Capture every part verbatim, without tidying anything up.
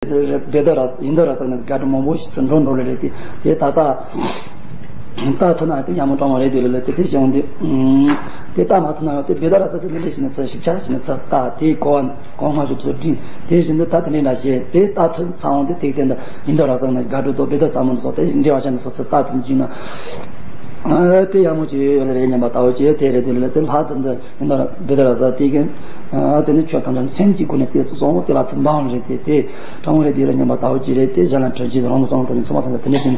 བེ་ད་ར་ཡིན་ད་ར་ས་ནས་དགའ་སྤྲོ་མང་པོ་ཞིག་ཚུར་འགྲོ་འགྲོ་ལེ་རེད་དེ། དེ་ད་ལྟ་ལྟ་ཐུབ་ན་དེ་ཡག་མོ་གྲོང་བ་རེད་དེ་ལེ་ལེ། དེ་དེ་བྱུང་དེ་དེ་ལྟ་མ་ཐུབ་ན་ཡང་དེ་བེ་ད་ར་ས་དེ་ལེ་ལེ་ཞིག་ནས་ཚུར་ཞིབ་ཆ་ཞིག་ནས་ཚུར་ལྟ། དེ་གོ་གོང་མ་ཞིག་ཚུར་བྲིས། དེ་བཞིན་དུ་ད་དེ་འདྲ་འདྲ་བྱས་དེ་ལྟ་ཐུབ་ཚང་བ་དེ་དེ་དེ་འདྲ་ཡིན་ད་ར་ས་ནས་དགའ་སྤྲོ་དང་བེ་ད་ས་མོ་སོགས་དེ་འབྲེལ་བ་ཅན་སོགས་ཚུར་ལྟ་ཐུབ་ཀྱི་ན། དེ་ཡག་མོ་ཅིག་ཡོད་ལེ་རེད་སྙམ་པ་ལྟ་བུ་ཅིག་དེ་རེད་དེ་ལེ་ལེ། དེ་ལྷ་དེ་འདི་ཡིན་ད་ར་བེ་ད་ར་ས་དེ་གིན། ཨ་དེ་ནི་ཆོས་ཐམས་ཅད་མཚན་གཅིག་སྒོ་ནས་དེ་ཚོ་གསུངས་དེ་ལ་ཚིམ་པའང་རེད་དེ། དེ་དྲང་བོ་རེད་དེ་རེད་སྙམ་པ་ལྟ་བུ་ཅིག་རེད་དེ། གཞན་ལ་དྲན་གྱི་རང་ལ་སོང་དེ་ཚོ་མ་ཚང་དེ་ནི་བཞིན་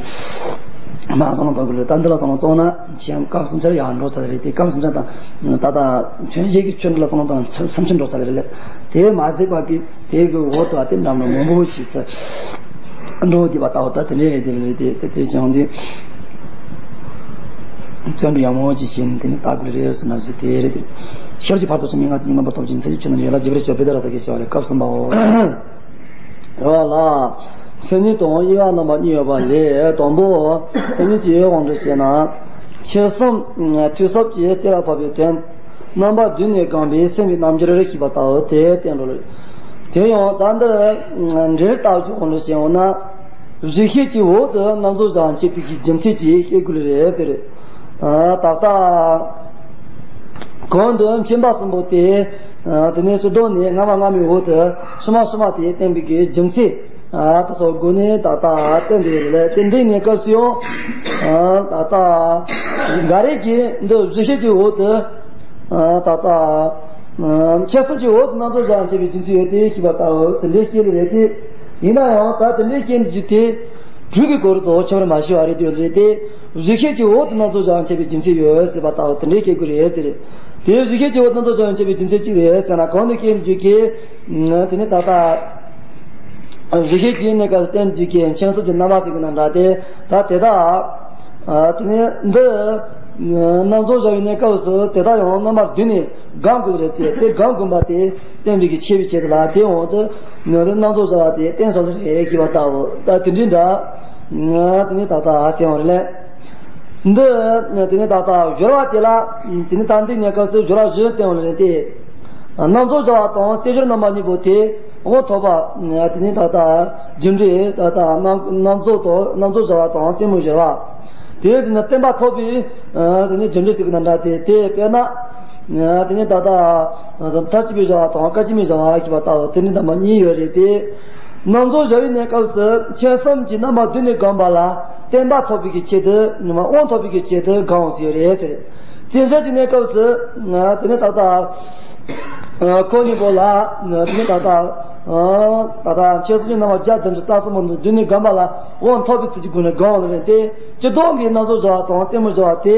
མ་སོང་ལ་ལྟ་དགོས་རེད། ད་འདི་ལ་སོང་ལ་སོང་ན་མཁྱེན་སྐབས་སུ་འཆར་ཡང་འགྲོ་ཚར་རེད་དེ། སྐབས་སུ་འཆར་དང་ད་ལྟ་ཆོས་བཤད་ཀྱི་ཆོས་འདི་ལ་སོང་ལ་དང་མཚམས་ཆུ་འགྲོ་ཚར་རེད་ལེ། དེ་མ་ཟད་པ་གི་དེ་གི་འོག་ཏུ་ཨ་དེ་འདྲ་མི་མང་པོ་ཞིག་ཚེ་འགྲོ་བསྡད་པ་ལྟ་བུ་ད་དེ་འདྲས་རེད་དེ་རེད་དེ། དེ་དེ་བྱུང་དེ་བརྩོན་འགྲུས་ཡག་མོ་ཅིག་བྱས་ནས་དེ་ནི་ལྟ་དགོས་རེད་ཟེར་ན་ཟེར་དེ་རེད་དེ། ཤར་གྱི་ཕར་ཚུར་ཕྱིན་མི་ལྔ་དེ་མངོན་པར་ཐོབ་ཅིང་ཚེ་ཡི་ཆོས་རྣམས་ཡན་ལག་རྒྱས་པར་བྱེད་པའི་བེ་ད་ར་ས་གི་བྱ་བ་རེད། སྐབས་གསུམ་པའོ། རེད་བ་ལ། མཚན་ཉིད་དང་དབྱེ་བ་རྣམ་པ་གཉིས་ཡོད་པ་ལས་དང་པོ། མཚན་ཉིད་ཀྱི་དབྱེ་བ་གང་འདྲ་ཞེ་ན། ཕྱི་གསུམ་འཐུས་ཚབ་ཀྱིས་གཏན་ལ་ཕབ་པའི་དོན། རྣམ་པ་བསྡུས་ནས་དགོངས་པའི་སེམས་ཀྱི་རྣམ་འགྱུར་ཞེས་པ་ལྟ་བུ་དེ་བསྟན་འགྲོ་ལ། དེ་ཡང་ད་འདི་འགྲེལ་ལྟ་བུ་གང་འདྲ་ཞེ་འོ་ན། གཟུགས་ཤེས་ཀྱི་འོག་ཏུ་རྣམ་རྫོགས་བྱ་བ་འཆད་པའི་རྒྱུ་མཚན་གྱིས་བཤད་དགོས་རེད་ཟེར། ད་ལྟ་གོང་དུ་མཁྱེན་པ་གསུམ་པོ་དེ། དེ་ནས་སོ་བཟློག་ནས་སྔ་མ་སྔ་མའི་འོག་ཏུ་ཕྱི་མ་ཕྱི་མ་དེ་བསྟན་པའི་གི་རྒྱུ་མཚན། དེ་ཚོ་སྒོ་ནས་ད་ལྟ་བསྟན་པའི་རེད་ལ། དེ་འདྲའི་གནས་སྐབས་སུ་ཡང་ད་ལྟ་འགའ་རེ་གིས་འདི་གཟུགས་ཤེས་ཀྱི་འོག་ཏུ། ད་ལྟ་ཕྱི་གསུམ་གྱི་འོག་ཏུ་རྣམ་རྫོགས་བྱ་བ་འཆད་པའི་རྒྱུ་མཚན་ཡོད་དེ་ཞེས་པ་ལྟ་བུ་དེ་འདྲའི་བཤད་ལེ་རེད་དེ། ཡིན་ན་ཡང་ད་དེ་འདྲའི་བཤད་རྒྱུ་དེ་དྲུག་གི་སྐོར་དུ་ཁྱབ་པར་མ་ཤེས་པ་རེད་དེ་རེད་དེ། གཟུགས་ཤེས་ཀྱི་འོག་ཏུ་རྣམ་རྫོགས་བྱ་བ་འཆད་པའི་རྒྱུ་མཚན་ཡོད་ཟེར་བ་ལྟ་བུ་དེ་འདྲའི་བཤད་དགོས་རེད་ཟེར། དེ་གཟུགས་ཤེས་ཀྱི་འོག་ཏུ་རྣམ་རྫོགས་བྱ་བ་འཆད་པའི་རྒྱུ་མཚན་གཅིག་རེད་ཟེར་ན། གང་དུ་བཤད་རྒྱུ་གི་དེ་ནི་ད་ལྟ། གཟུགས་ཤེས་ཀྱི་གནས་སྐབས་སུ་བསྟན་རྒྱུ་གི་མཁྱེན་གསུམ་གྱི་རྣམ་པ་ཟེར་གྱི་ན་འདྲ་སྟེ། ད་དེ་དག་དེ་ནས་འདི་རྣམ་རྫོགས་བྱ་བའི་གནས་སྐབས་སུ་དེ་དག་ཡང་རྣམ་པ་བསྡུས་ནས་སྒོམ་དགོས་རེད་དེ། དེ་སྒོམ་དགོས་པ་དེ་བསྟན་པའི་གི་ཆེ་བའི་ཆེད་དུ་ལ་དེ་འོག་ཏུ་ནི་རྣམ་རྫོགས་བྱ་བ་དེ་བསྟན་སོང་རེད་ཞེས་པ་ལྟ་བུ་ད་དེ་འདྲའི་འདྲ། དེ་ནས་ད་ལྟ་ཟེར་བ་རེད་ལ། འདི་དེ་ནས་ད་ལྟ་སྦྱོར་བ་དེ་ལ་དེ་ནས་ད་འདི་གནས་སྐབས་སུ་སྦྱོར་བ་བཞི་བསྟན་པ་རེད་དེ། རྣམ་རྫོགས་བྱ་བ་དང་རྩེ་སྦྱོར་རྣམ་པ་གཉིས་པོ་དེ་དབང་ཐོབ་པ། དེ་ནས་ད་ལྟ་རྒྱུ་འབྲས་ད་ལྟ་རྣམ་རྣམ་རྫོགས་དང་རྣམ་རྫོགས་བྱ་བ་དང་རྩེ་མོ་སྦྱོར་བ། དེ་བཞིན་དུ་བརྟན་པ་ཐོབ་པའི་དེ་ནས་རྒྱུ་འབྲས་ཟེར་གྱི་ན་འདྲ་སྟེ། དེ་དཔེར་ན་དེ་ནས་ད་ལྟ་མཐར་ཕྱིན་པའི་བྱ་བ་དང་སྐད་ཅིག་མའི་བྱ་བ་ཞེས་པ་ལྟ་བུ་དེ་ནས་རྣམ་པ་གཉིས་ཡོད་རེད་དེ། རྣམ་རྫོགས་བྱ་བའི་གནས་སྐབས་སུ་མཁྱེན་གསུམ་གྱི་རྣམ་པ་བསྡུས་ནས་སྒོམ་པ་ལ་བརྟན་པ་ཐོབ་པའི་གི་ཆེད་དུ་དབང་ཐོབ་པའི་གི་ཆེད་དུ་སྒོམ་ཟེར་རེད་ཟེར། རྩེ་སྦྱོར་གྱི་གནས་སྐབས་སུ་དེ་ནས་ད་ལྟ་ཁོ་གཉིས་པོ་ལ་དེ་ནས་ད་ལྟ་ད་ལྟ་མཁྱེན་གསུམ་གྱི་རྣམ་པ་བརྒྱ་བདུན་ཅུ་རྩ་གསུམ་པོ་འདི་བསྡུས་ནས་སྒོམ་པ་ལ་དབང་ཐོབ་པའི་ཚུལ་གྱི་སྒོ་ནས་སྒོམ་ལ་རེད་དེ། སྤྱིར་བཏང་གི་རྣམ་རྫོགས་བྱ་བ་དང་རྩེ་མོ་སྦྱོར་བ་དེ་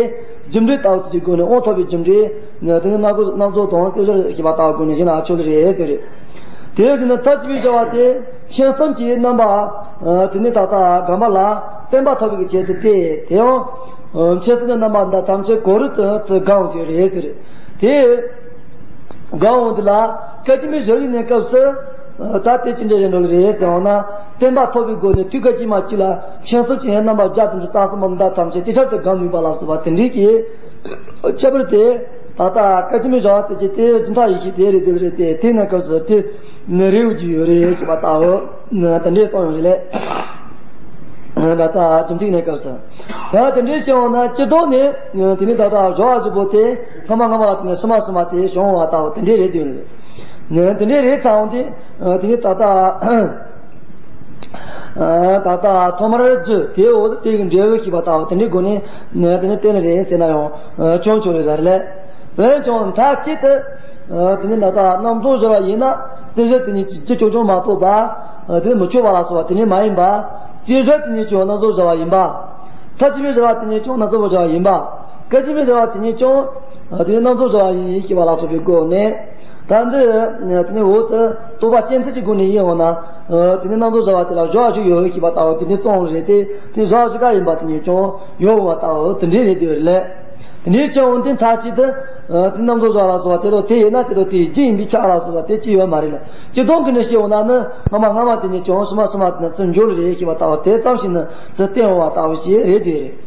རྒྱུ་འབྲས་ལྟ་བུ་ཚུལ་གྱི་སྒོ་ནས་དབང་ཐོབ་པའི་རྒྱུ་འབྲས་དེ་ནི་རྣམ་རྫོགས་དང་རྩེ་སྦྱོར་ཞེས་པ་ལྟ་བུ་སྒོ་ནས་གཞན་ལ་ཆོག་ལེ་རེད་ཟེར་རེད། དེ་བཞིན་དུ་མཐར་ཕྱིན་པའི་བྱ་བ་དེ་མཁྱེན་གསུམ་གྱི་རྣམ་པ་དེ་ནས་ད་ལྟ་སྒོམ་པ་ལ་བརྟན་པ་ཐོབ་པའི་ཆེད་དུ་སྟེ། དེ་ཡང་མཁྱེན་གསུམ་གྱི་རྣམ་པ་འདི་ཐམས་ཅད་གོ་རུ་དུ་སྒོམ་ཟེར་རེད་ཟེར་རེད། དེ་སྒོམ་འོང་དུས་ལ་སྐད་ཅིག་མའི་སྦྱོར་བའི་གནས་སྐབས་སུ་ད་དེ་ཅི་འདྲ་ཡིན་འགྲོ་ལེ་རེད་ཟེར་འོང་ན། བརྟན་པ་ཐོབ་པའི་སྒོ་ནས་དུས་སྐད་ཅིག་མ་གཅིག་ལ་མཁྱེན་གསུམ་གྱི་རྣམ་པ་བརྒྱ་བདུན་ཅུ་རྩ་གསུམ་པོ་འདི་ཐམས་ཅད་ཅིག་ཆར་དུ་སྒོམ་ནུས་པ་ལ་སོགས་པ་དེ་འདྲའི་གི་ཁྱད་པར་དེ། ད་ལྟ་སྐད་ཅིག་མའི་སྦྱོར་བ་དེ་ཅིག་དེ་སྦྱིན་བདག་ཡེ་ཤེས་དེ་རེད་དེ་རེད་དེ། དེ་གནས་སྐབས་སུ་དེ་ནི་རེའུ་ཅིག་ཡོད་རེད་ཅེས་པ་ལྟ་བུ་དེ་འདྲའི་གསུངས་ཡོད་རེད་ལེ། ད་ལྟ་རྒྱུ་མཚན་གནས་སྐབས་སུ་ད་དེ་འདྲའི་བྱས་འོང་ན་སྤྱིར་བཏང་ནས་དེ་ནི་ད་ལྟ་སྦྱོར་བ་བཞི་པོ་དེ་སྔ་མ་སྔ་མ་ལ་དེ་ནས་ཕྱི་མ་ཕྱི་མ་དེ་བྱུང་བ་ལྟ་བུ་དེ་འདྲའི་རེད་དེ་རེད། དེ་འདྲའི་རེད་ཚར་འོང་དེ་དེ་ནི་ད་ལྟ། ད་ལྟ་ཐོག་མར་རྒྱུ་དེའི་འོག་ཏུ་དེ་གི་འབྲས་བུ་ཞེས་པ་ལྟ་བུ་དེ་འདྲའི་སྒོ་ནས་དེ་ནི་བསྟན་ནི་རེད་ཟེར་ན་ཡང་ཆོག་ཆོག་རེད་ཟེར་ལེ། འོན་ཀྱང་མཐའ་གཅིག་ཏུ་དེ་ནི་ད་ལྟ་རྣམ་རྫོགས་སྦྱོར་བ་ཡིན་ན་རྩེ་སྦྱོར་དེ་ཉིད་ཀྱིས་རྒྱུ་ཅུང་ཅུང་མ་གཏོགས་པ་དེ་ནི་མི་ཆོག་པ་ལ་སོགས་པ་དེ་ནི་མ་ཡིན་པ། རྩེ་སྦྱོར་དེ་ཉིད་ཀྱང་རྣམ་རྫོགས་སྦྱོར་བ་ཡིན་པ། མཐར་ཕྱིན་པའི་སྦྱོར་བ་དེ་ཉིད་ཀྱང་རྣམ་རྫོགས་པའི་སྦྱོར་བ་ཡིན་པ། སྐད་ཅིག་མའི་སྦྱོར་བ་དེ་ཉིད་ཀྱང་དེ་ནི་རྣམ་རྫོགས་སྦྱོར་བ་ཡིན་ཞེས་པ་ལ་སོགས་པའི་སྒོ་ནས། ད་འདི་དེ་ནི་འོག་ཏུ་རྟོག་པ་སྐྱེ་མཚམས་ཀྱི་སྒོ་ནས་ཡིན་འོང་ན། དེ་ནི་རྣམ་རྫོགས་སྦྱོར་བ་དེ་ལ་སྦྱོར་བ་ཞིག་ཡོད་ཞེས་པ་ལྟ་བུ་དེ་ནི་གསུངས་རེད་དེ། དེ་སྦྱོར་བ་ཞིག་ག་ཡིན་པ་དེ་ཉིད་ཀྱང་ཡོད་འོང་བ་ལྟ་བུ་དེ་འདྲའི་རེད་དེ་རེད་ལེ། དེ་འདྲའི་ཕྱིར་འོང་དེ་མཐའ་གཅིག་ཏུ་དེ་ནི་རྣམ་རྫོགས་སྦྱོར་བ་ལ་སོགས་པ་དེ་དང་དེ་ཡིན་ན་དེ་དང་དེའི་རྒྱུ་ཡིན་པའི་ཆ་ལ་སོགས་པ་དེ་ཅི་ཡོད་མ་རེད་ལེ། སྤྱིར་བཏང་གི་ནི་བཤད་འོང་ན་ནི་སྔ་མ་སྔ་མ་དེ་ཉིད་ཀྱང་ཕྱི་མ་ཕྱི་མ་དེ་ནི་ཚུར་འཇོག་ལེ་རེད་ཞེས་པ་ལྟ་བུ་དེ་ཙམ་ཞིག་ནི་ཚུར་བསྟན་འོང་བ་ལྟ་བུ་ཞིག་རེད་དེ་རེད།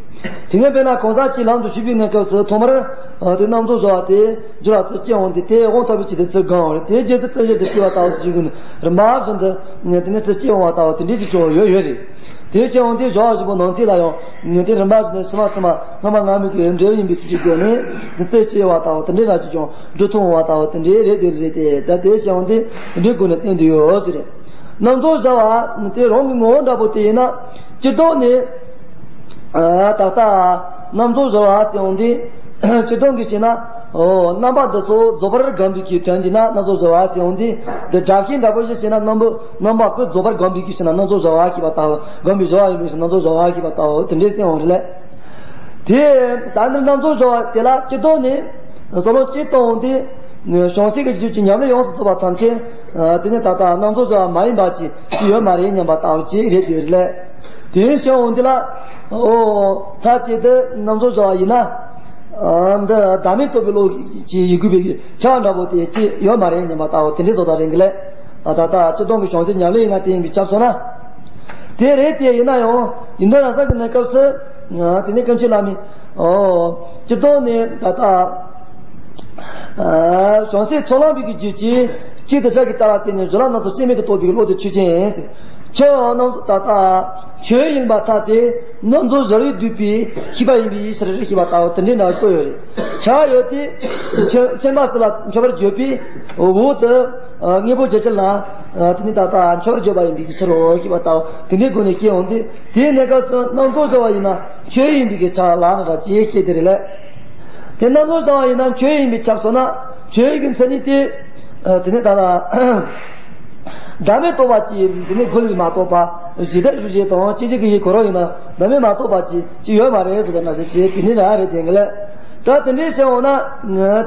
དེ་ནས་དཔེར་ན་གང་ཟག་གཅིག་ལམ་དུ་ཞུགས་པའི་གནས་སྐབས་སུ་ཐོག་མར། ཨ་དེ་རྣམ་རྫོགས་བཟོ་བ་དེ་རྒྱུ་ལ་ཚུར་སྐྱེ་འོང་དེ་དེ་དབང་ཐོབ་པའི་ཆེད་དུ་ཚུར་སྒང་བ་རེད། དེའི་རྗེས་སུ་ཚུར་བཞིན་དུ་སྐྱེ་བ་ལྟ་བུ་ཞིག་གི་ནི་རིམ་པ་བཞིན་དུ་དེ་ནས་ཚུར་སྐྱེ་འོང་བ་ལྟ་བུ་དེ་འདྲའི་ཅིག་ཀྱང་ཡོད་ཡོད་རེད། དེ་སྐྱེ་འོང་དེ་བཟོ་བ་བཞི་པོ་ནང་གསེས་ལ་ཡང་དེ་རིམ་པ་བཞིན་དུ་ཕྱི་མ་ཕྱི་མ་སྔ་མ་སྔ་མའི་གི་འབྲས་བུ་ཡིན་པའི་ཚུལ་གྱི་སྒོ་ནས་དེ་ཚུར་སྐྱེ་བ་ལྟ་བུ་དེ་འདྲའི་ར་ཅིག་ཀྱང་འགྲོ་ཐུབ་འོང་བ་ལྟ་བུ་དེ་འདྲའི་རེད་དེ་རེད་དེ། ད་དེ་སྐྱེ་འོང་དེ་དེ་འདྲའི་སྒོ་ནས་བསྟན་དུ་ཡོད་ཟེར། རྣམ་རྫོགས་བཟོ་བ་དེ་རང་གི་ངོ་བོ་འདྲ་པོ་དེ་ཡིན་ན་སྤྱིར་བཏང་ནས། ཨ་ད་ལྟ་རྣམ་རྫོགས་བཟོ་བ་ཟེར་འོང་དུས། སྤྱིར་བཏང་གི་བྱས་ན། ཨོ་རྣམ་པ་འདི་ཚོ་རྫོགས་པར་བསྒོམས་པའི་གི་དོན་གྱིས་ན་རྣམ་རྫོགས་བཟོ་བ་ཟེར་འོང་དུས། འདི་སྒྲ་བཤད་འདྲ་པོ་ཞིག་བྱས་ན་རྣམ་པ་རྣམ་པ་ཀུན་རྫོགས་པར་བསྒོམས་པའི་གི་བྱས་ན་རྣམ་རྫོགས་བཟོ་བ་ཞེས་པ་ལྟ་བུ་བསྒོམས་པའི་བཟོ་བ་ཡིན་པའི་ཕྱིར་རྣམ་རྫོགས་བཟོ་བ་ཞེས་པ་ལྟ་བུ་དེ་འདྲའི་ཟེར་འོང་རེད་ལ། དེ་ད་ནི་རྣམ་རྫོགས་བཟོ་བ་དེ་ལ་སྤྱིར་བཏང་ནས་བསམ་བློ་ཅིག་གཏོང་འོང་དུས། བྱང་སེམས་ཀྱི་རྒྱུད་ཀྱི་ཉམས་ལེན་ཡོངས་སུ་རྫོགས་པ་ཐམས་ཅད། དེ་ནི་ད་ལྟ་རྣམ་རྫོགས་བཟོ་བ་མ་ཡིན་པ་ཅིག་ཅིག་ཡོད་མ་རེད་སྙམ་པ་ལྟ་བུ་ཅིག་རེད་དེ་རེད་ལ། དེ་བྱས་འོང་དེ་ལ། ཨོ། མཐའ་གཅིག་ཏུ་རྣམ་རྫོགས་བཟོ་བ་ཡིན་ན། ཨ་འདི་བདག་མེད་རྟོགས་པའི་བློ་ཅིག་ཡོད་དགོས་པའི་ཆ་འདྲ་པོ་དེ་ཅིག་ཡོད་མ་རེད་སྙམ་པ་ལྟ་བུ་དེ་འདྲའི་བཟོ་ལྟ་རེད་གི་ལས། ད་ལྟ་སྤྱིར་བཏང་གི་བྱང་སེམས་ཉམས་ལེན་ཡིན་ན་དེ་ཡིན་པས་ཁྱབ་སོང་ན། དེ་རེད་དེ་ཡིན་ན་ཡང་ཡིན་ད་རང་སངས་རྒྱས་ཀྱི་གནས་སྐབས་སུ། དེ་ནས་སྐྱབས་མཆི་ལ་ནི། ཨོ། སྤྱིར་བཏང་ནས་ད་ལྟ། བྱང་སེམས་ཚོགས་ལམ་པའི་གི་རྒྱུད་ཀྱི་གཅིག་ཏུ་བྱ་གི་ལྟ་བ་བརྟེན་ནས་བཟོད་པ་རྣམ་གསུམ་སྐྱེ་མེད་དུ་རྟོགས་པའི་བློ་དེ་ཆོས་ཅན། ཁྱོད་རྣམ་ད་ལྟ་ཁྱོད་ཡིན་པར་ཐལ་ཏེ་རྣམ་རྫོགས་བཟོ་བའི་བསྡུས་པའི་ཤེས་པ་ཡིན་པའི་ཕྱིར་ཞེས་པ་ལྟ་བུ་དེ་འདྲའི་འདྲ་བརྗོད་ཡོད་རེད། བྱ་བ་ཡོད་དེ་མཁྱེན་པ་སུ་ལ་འཆོལ་བར་བརྗོད་པའི་འོག་ཏུ་དངོས་པོ་བརྗོད་བྱེད་ལ་དེ་ནི་ད་ལྟ་འཆོལ་བར་བརྗོད་པ་ཡིན་པའི་ཕྱིར་རོ་ཞེས་པ་ལྟ་བུ་དེ་འདྲའི་སྒོ་ནས་སྐྱེ་འོང་དུས། དེའི་གནས་སྐབས་སུ་རྣམ་རྫོགས་བཟོ་བ་ཡིན་ན་ཆོས་ཡིན་པའི་གི་ཆ་ལ་ང་རང་ཅེས་བཤད་དེ་རེད་ལ། དེ་རྣམ་རྫོགས་བཟོ་བ་ཡིན་ན་ཆོས་ཡིན་པའི་ཆ་སོང་ན་ཆོས་ཀྱི་མཚན་ཉིད་དེ། དེ་ནི་ད་ལ། བདག་མེད་རྟོགས་པ་ཅིག་དེ་ནི་དགུ་ལས་མ་གཏོགས་པ་གཞི་བདག་གཞི་བྱེད་དང་སྐྱེ་མཆེད་ཀྱི་ཡུལ་གོ་རང་ཡིན་ན་བདག་མེད་མ་རྟོགས་པ་ཅིག་ཅིག་ཡོད་མ་རེད་ཟེར་བ་ན་ཞེས་བྱས་དེ་ནི་རང་རེད་དེ་གི་ལ། ད་དེ་འདྲའི་བཤད་འོང་ན་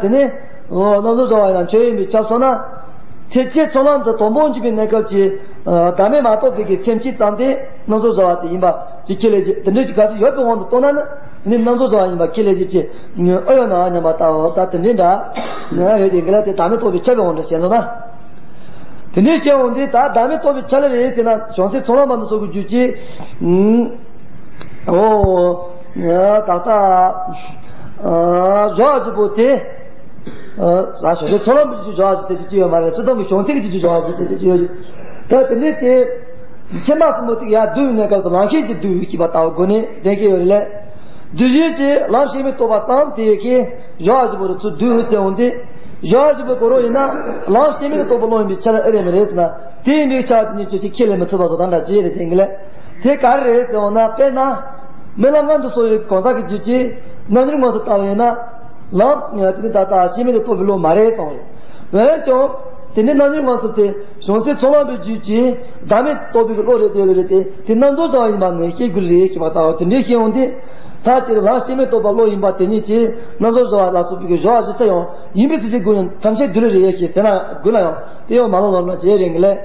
དེ་ནི། རྣམ་རྫོགས་བཟོ་བ་ཡིན་ན་ཆོས་ཡིན་པའི་ཆ་སོང་ན། ཐེག་ཆེན་ཚོགས་ལམ་དུ་དང་པོ་འཇུག་པའི་གནས་སྐབས་ཀྱི། བདག་མེད་མ་རྟོགས་པའི་གི་སེམས་བསྐྱེད་ཙམ་དེ་རྣམ་རྫོགས་བཟོ་བ་དེ་ཡིན་པ་ཅིག་ཁས་ལེན་བྱེད་དེ་འདྲའི་ཅིག་ག་ཚོད་ཡོད་པའི་དབང་དུ་བཏང་ན་ནི་རྣམ་རྫོགས་བཟོ་བ་ཡིན་པ་ཁས་ལེན་བྱེད་ཅེས་ཨ་ཡོད་ན་སྙམ་པ་ལྟ་བུ་ད་དེ་འདྲའི་འདྲ། ཡོད་དེ་འགལ་ལ་དེ་བདག་མེད་རྟོགས་པའི་ཆ་བའི་དབང་དུ་བྱས་སོང་ན། དེ་འདྲའི་བཤད་འོང་དུས་ད་བདག་མེད་རྟོགས་པའི་ཆ་ལ་རེད་ཟེར་ན་བྱང་སེམས་ཚོགས་ལམ་པ་འདི་ཚོ་གི་རྒྱུད་ཀྱི། ཨོ། ད་ལྟ། བཟོ་བ་བཞི་པོ་དེ། ལ་བྱང་སེམས་ཚོགས་ལམ་པའི་རྒྱུད་བཟོ་བ་བཞི་ཟེར་གྱི་ཡོད་མ་རེད། སྤྱིར་བཏང་གི་བྱང་སེམས་ཀྱི་རྒྱུད་བཟོ་བ་བཞི་ཟེར་གྱི་ཡོད། ད་དེ་འདྲའི་དེ། མཚན་མ་གསུམ་པོ་དེ་ཡར་བསྡུས་པའི་གནས་སྐབས་སུ་ལམ་ཤེས་ཀྱིས་བསྡུས་ཡོད་ཅེས་པ་ལྟ་བུ་སྒོ་ནས་གཏན་འཁེལ་ཡོད་རེད་ལས། བསྡུས་ཤེས་ཀྱིས་ལམ་ཤེས་མེད་རྟོགས་པ་ཙམ་དེ་ཡི་གེ་བཟོ་བ་བཞི་པོ་རུ་ཚུར་བསྡུས་ཟེར་འོང་དུས། བཟོ་བ་བཞི་པོ་གོ་རོ་ཡིན་ན་ལམ་ཤེས་མེད་རྟོགས་པ་ལོང་ཡིན་པའི་ཆ་ལ་ཨེ་རེད་མི་རེད་ཟེར་ན་དེ་ཡིན་པའི་ཆ་དེ་གཉིས་ཆོས་ཅིག་ཁས་ལེན་མི་ཐུབ་པ་བཟོ་ལྟ་འདྲ་ཅིག་རེད་དེ་ཡིན་གི་ལས། དེ་ག་རེ་རེད་ཟེར་འོང་ན་དཔེར་ན། རྨི་ལམ་ལྔ་འདི་སོགས་ཡི་གང་ཟག་གི་རྒྱུད་ཀྱི་རྣམ་འགྱུར་དངོས་སུ་ལྟ་བ་ཡིན་ན། ལམ་དེ་ནི་ད་ལྟ་ཤེས་མེད་དུ་རྟོགས་པའི་བློ་མ་རེད་གསུངས་རེད། འོན་ཀྱང་། དེ་ནི་རྣམ་འགྱུར་དངོས་སུ་སྟེ་བྱང་སེམས་ཚོགས་ལམ་པའི་རྒྱུད་ཀྱི་བདག་མེད་རྟོགས་པའི་བློ་རེད་དེ་རེད་དེ་དེ་རྣམ་རྫོགས་བཟོ་བ་ཡིན་པ་ནི་ཤེས་དགོས་རེད་ཞེས་པ་ལྟ་བུ་དེ་འདྲའི་ཤེས་འོང་དུས། མཐའ་གཅིག་ཏུ་ལམ་ཤེས་མེད་རྟོགས་པ་བློ་ཡིན་པ་དེ་ཉིད་ཀྱིས་རྣམ་རྫོགས་བཟོ་བ་ལ་སོགས་པའི་བཟོ་བ་བཞི་ཆ་ཡང་ཡིན་པའི་ཚུལ་གྱིས་དགོས་ན་ཐམས་ཅད་དུ་ལས་རེད་ཡ་ཞེས་ཟེར་ན་དགོས་ན་ཡང་དེ་ཡང་མ་ལོག་ལོག་ན་བྱེད་རེད་ངེས་ལས།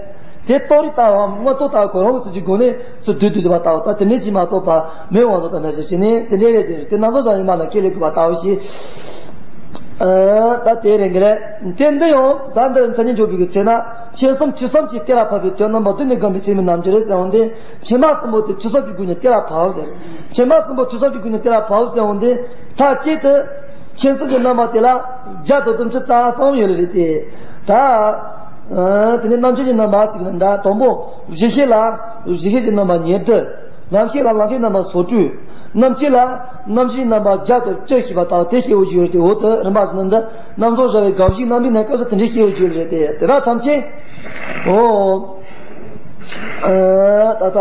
དེ་རྟོགས་རིགས་ལྟ་བའམ་དངོས་རྟོགས་ལྟ་བ་གོ་རང་གི་ཚུལ་གྱི་སྒོ་ནས་ཚུར་བསྡུས་བསྡུས་པ་ལྟ་བུ་ད་དེ་འདྲའི་ཞིག་མ་གཏོགས་པ་མེད་དབང་དུ་ད་ན་ཞིག་བྱས་ནས་དེ་འདྲའི་རེད་དེ་དེ་རྣམ་རྫོགས་བཟོ་བ་ཡིན་པ་ལ་ཁས་ལེན་དགོས་པ་ལྟ་བུ་ཞིག་ད་དེ་རེད་ངེས་ལས། དེ་འདི་ཡང་ད་འདི་མཚན་ཉིད་འཇོག་པའི་གི་ཚེ་ན་མཁྱེན་གསུམ་ཐོས་བསམ་གྱིས་གཏད་ལ་ཕབ་པའི་དོན་རྣམ་པ་བདུན་ནས་བསྒོམས་པའི་སེམས་ཀྱི་རྣམ་འགྱུར་རེད་ཟེར་འོང་དེ། མཁྱེན་པ་གསུམ་པོ་དེ་ཐོས་བསམ་གྱི་སྒོ་ནས་གཏད་ལ་ཕབ་ཟེར། མཁྱེན་པ་གསུམ་པོ་ཐོས་བསམ་གྱི་སྒོ་ནས་གཏད་ལ་ཕབ་ཟེར་འོང་དེ། མཐའ་གཅིག་ཏུ་མཁྱེན་གསུམ་གྱི་རྣམ་པ་དེ་ལ་བརྒྱ་དང་བདུན་ཅུ་རྩ་གསུམ་ཡོད་རེད་དེ། ད། དེ་ནས་རྣམ་མཁྱེན་གྱི་རྣམ་པ་ཟེར་ན་འདྲ་དང་པོ་གཞི་ཤེས་ལ་གཞི་ཤེས་ཀྱི་རྣམ་པ་ཉེར་བདུན། ལམ་ཤེས་ལ་ལམ་ཤེས་རྣམ་པ་སོ་བཅུ། རྣམ་མཁྱེན་ལ་རྣམ་མཁྱེན་རྣམ་པ་བརྒྱ་དང་བཅུ་ཞེས་པ་དང་དེ་ཤེས་པོ་ཞིག་ཡོད་རེད་དེ། འོག་ཏུ་རིམ་པ་བཞིན་དུ་རྣམ་རྫོགས་བཟོ་བའི་དགག་གཞིའི་རྣམ་པའི་གནས་སྐབས་སུ་དེ་འདྲའི་ཤེས་པོ་ཞིག་ཡོད་རེད་དེ། དེ་དག་ཐམས་ཅད། ཨོ། ད་ལྟ། ད་